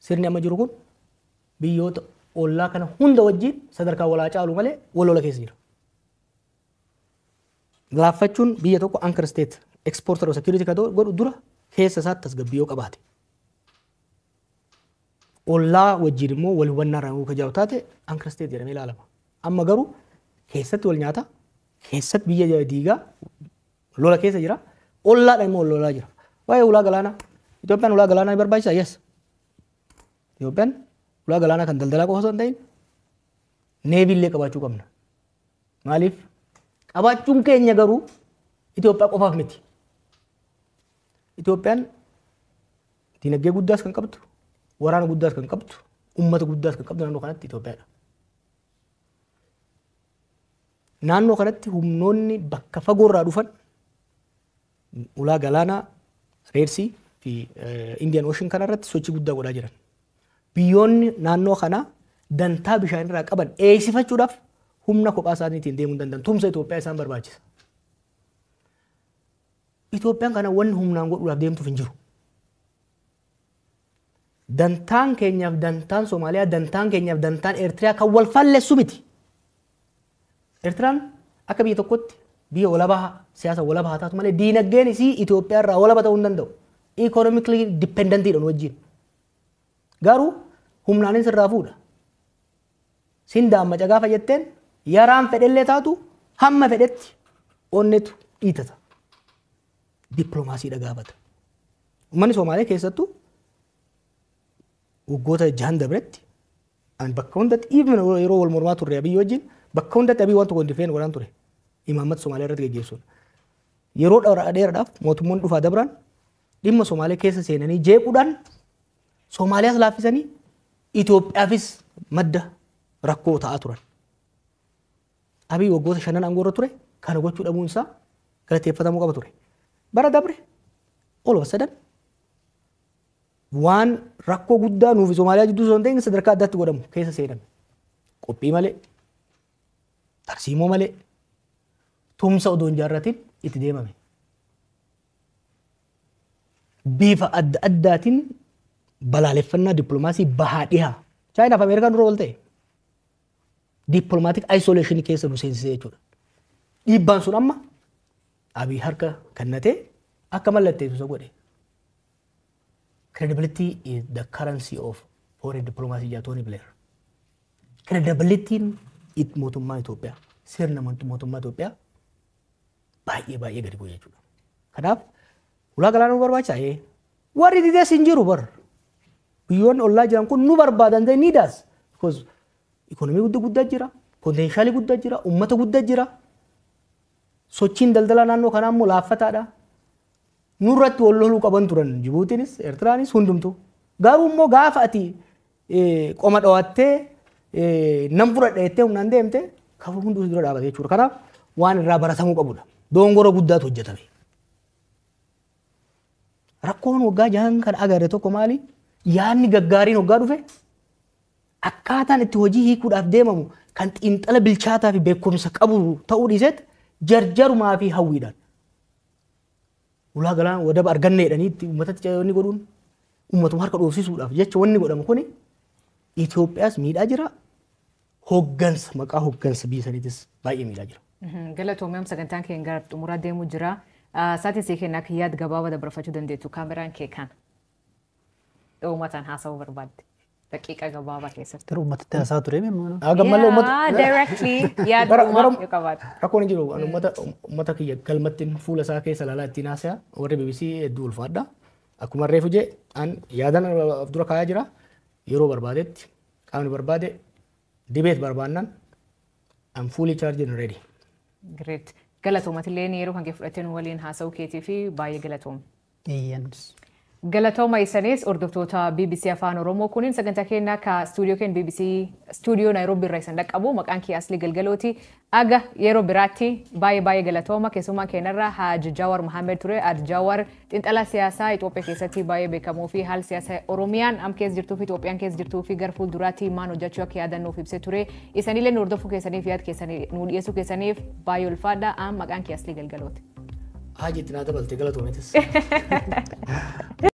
Sirni amma jiru kun biyyoota ollaa kana hunda wajjin sadarkaa walaa caalu malee wal lola keessa jira. Laaffachuun biyya tokko anchor state exporter of security kan godhu dura keessa isaatti tasgabbii yoo qabaate. Ollaa wajjin immoo wal hubannaa irraa kan jiraatu taate anchor state jedhamee ilaalama. Amma garuu keessatti wal nyaata, keessatti biyya diigaa lola keessa jira, ollaadhaan immoo wal lolaa jira. Waa'ee ulaa galaanaa, Itoophiyaan ulaa galaanaa ni barbaachisaa? Yes. Itoophiyaan ulaa galaanaa kan daldalaa qofa osoo hin ta'in navy illee qabaachuu qabna. Maaliif? Qabaachuun keenya garuu Itoophiyaa qofaaf miti. Itoophiyaan dinagdee guddaas kan qabdu, waraana guddaas kan qabdu, uummata guddaas kan qabdu naannoo kanatti Itoophiyaadha. Naannoo kanatti humnoonni bakka fagoorraa dhufan ulaa galaanaa Red Sea fi Indian Ocean kanarratti sochii guddaa godhaa jiran. Biyyoonni naannoo kanaa dantaa bishaanirraa qaban eegsifachuudhaaf humna kophaa isaaniitiin deemuu hin danda'an. Tumsa Itoophiyaa isaan barbaachisa. Itoophiyaan kana wanni humnaan godhuudhaaf deemtuuf hin jiru. Dantaan keenyaaf dantaan Somaaliyaa, dantaan keenyaaf dantaan Eertiriyaa kan wal fallessu miti. Eertiraan akka biyya tokkotti biyya walabaa, siyaasa walabaa haa taatu malee diinagdeen isii Itoophiyaa irraa walaba ta'uu hin danda'u. Economically dependentiidha nu wajjin. Garuu Humnaanis irraa fuudha. Sin daammaca gaafa jetteen yaraan fedhellee taatu hamma fedhetti onnetu dhiitata. Dippiloomaasiidha gaafata. Uummanni Somaalee keessattuu waggoota 6 dabretti an bakka hundatti even yeroo wal mormaa turre Abiyyi wajjin bakka hundatti Abiyyi waan tokko hin godhaan ture. Imaammata Somaalee irratti geggeessuun. Yeroo dheeraadhaaf mootummoonni dhufaa dabran dhimma Somaalee keessa seenanii jeequudhaan Somaaliyaas laaffisanii Itoophiyaafis madda rakkoo ta'aa turan. Abiyyi waggoota 5 aangoo irra ture kana gochuu dhabuun isaa galateeffatamuu qaba ture. Bara dabre all of a sudden waan rakkoo guddaa nuufi Somaaliyaa jidduu osoo hin ta'in sadarkaa addaatti godhamu keessa seename. Qophii malee, tarsiimoo malee, tumsa odoo hin jaarratin itti deemame. Bifa adda addaatiin balaaleffannaa dippiloomaasii bahaa dhihaa. Chaayinaa fi Ameerikaan dura wal ta'e. Diplomatic isolation keessa nu seensisee jechuudha. Dhiibbaan sun amma Abiy harka kennatee akka mallatteessu isa godhe. Credibility is the currency of foreign diplomacy jedha Tony Blair. Credibilityin mootummaa Itoophiyaa, sirna mootummaa Itoophiyaa baay'ee baay'ee gadi bu'e jechuudha. Kanaaf ulaa galaanaa nu barbaachisaa? Warri didees hin jiru bar. Biyyoonni ollaa jiran kun nu barbaadan, they need us. Because ikonomii guddaa jira, potentialii guddaa jira, uummata guddaa jira. Sochiin daldalaa naannoo kanaa immoo laaffataadha. Nurratti wal loluu qaban turan Jibuutiinis, Eertiraanis hundumtu. Garuu immoo gaafa ati qoma dhawattee nan fudhadha jettee humnaan deemte kafa hunduu dura dhaabate jechuudha. Kanaaf waan irraa baratamuu qabudha. Dongora guddaatu hojjetame. Rakkoon waggaa 6 kan agarre tokko maali? Yaadni gaggaariin waggaa dhufe akkaataan itti hojii hiikuudhaaf deemamu kan xiinxala bilchaataa fi beekumsa qabu ta'uu dhiisetti jarjarumaa fi hawwiidhaan. Ulaa galaana wadaba arganne jedhanii itti uummatatti wanni godhuun uummatuma harka dhoofsisuudhaaf jecha wanni godhamu kuni Itoophiyaas miidhaa jira. Hoggansa maqaa hoggansa biyya saniitis baay'ee miidhaa jira.
Galatoomii, sagantaan keenya gara xumuraa deemuu jira. Sa'aatii sii kennaa akka yaada gabaabaa dabarfachuu dandeettu kaameraan kee kana. Uummataan haasa'uu barbaadde. Daqiiqa gabaabaa keessatti.
Garuu uummatatti haasaa ture mee?
Gammallee uummata.
Directly yaada uumaa yoo qabaate.
Rakkoon hin jiru. Uummata kiyya galmattiin fuula isaa keessa ilaalaa ittiin haasa'aa. Warri BBC hedduu ulfaadha. Akkuma reefu jee an yaadan of dura kaayaa jira. Yeroo barbaadetti qaamni barbaade debate barbaannaan I'm fully charged and ready.
Great. Galatoomatillee yeroo kan kee fudhattee nu waliin haasa'uu keetii fi baay'ee galatooma.
Eeyyaanis.
Galatooma isanis hordoftoota BBC Afaan Oromoo kuniin sagantaa keenya ka stuudiyoo keenya BBC stuudiyoo Naayiroobii irraa isin dhaqqabu maqaan kiyya Aslii Galgalooti. Aga yeroo biraatti baay'ee baay'ee galatooma keessumaa keenyarra Haji Jawar Mohammed ture. Haji Jawar xiinxalaa siyaasaa Itoophiyaa keessatti baay'ee beekamuu fi haala siyaasaa Oromiyaan am keessa jirtuu fi Itoophiyaan keessa jirtuu fi gara fuulduraatti maal hojjechuu akka yaadannuuf ibsee ture. Isanillee nu hordofuu keessaniif yaada keessanii nu dhiyeessuu keessaniif baay'ee ulfaadha. Am maqaan kiyya Aslii Galgalooti.
Haji itti naa dabalte galatoometis.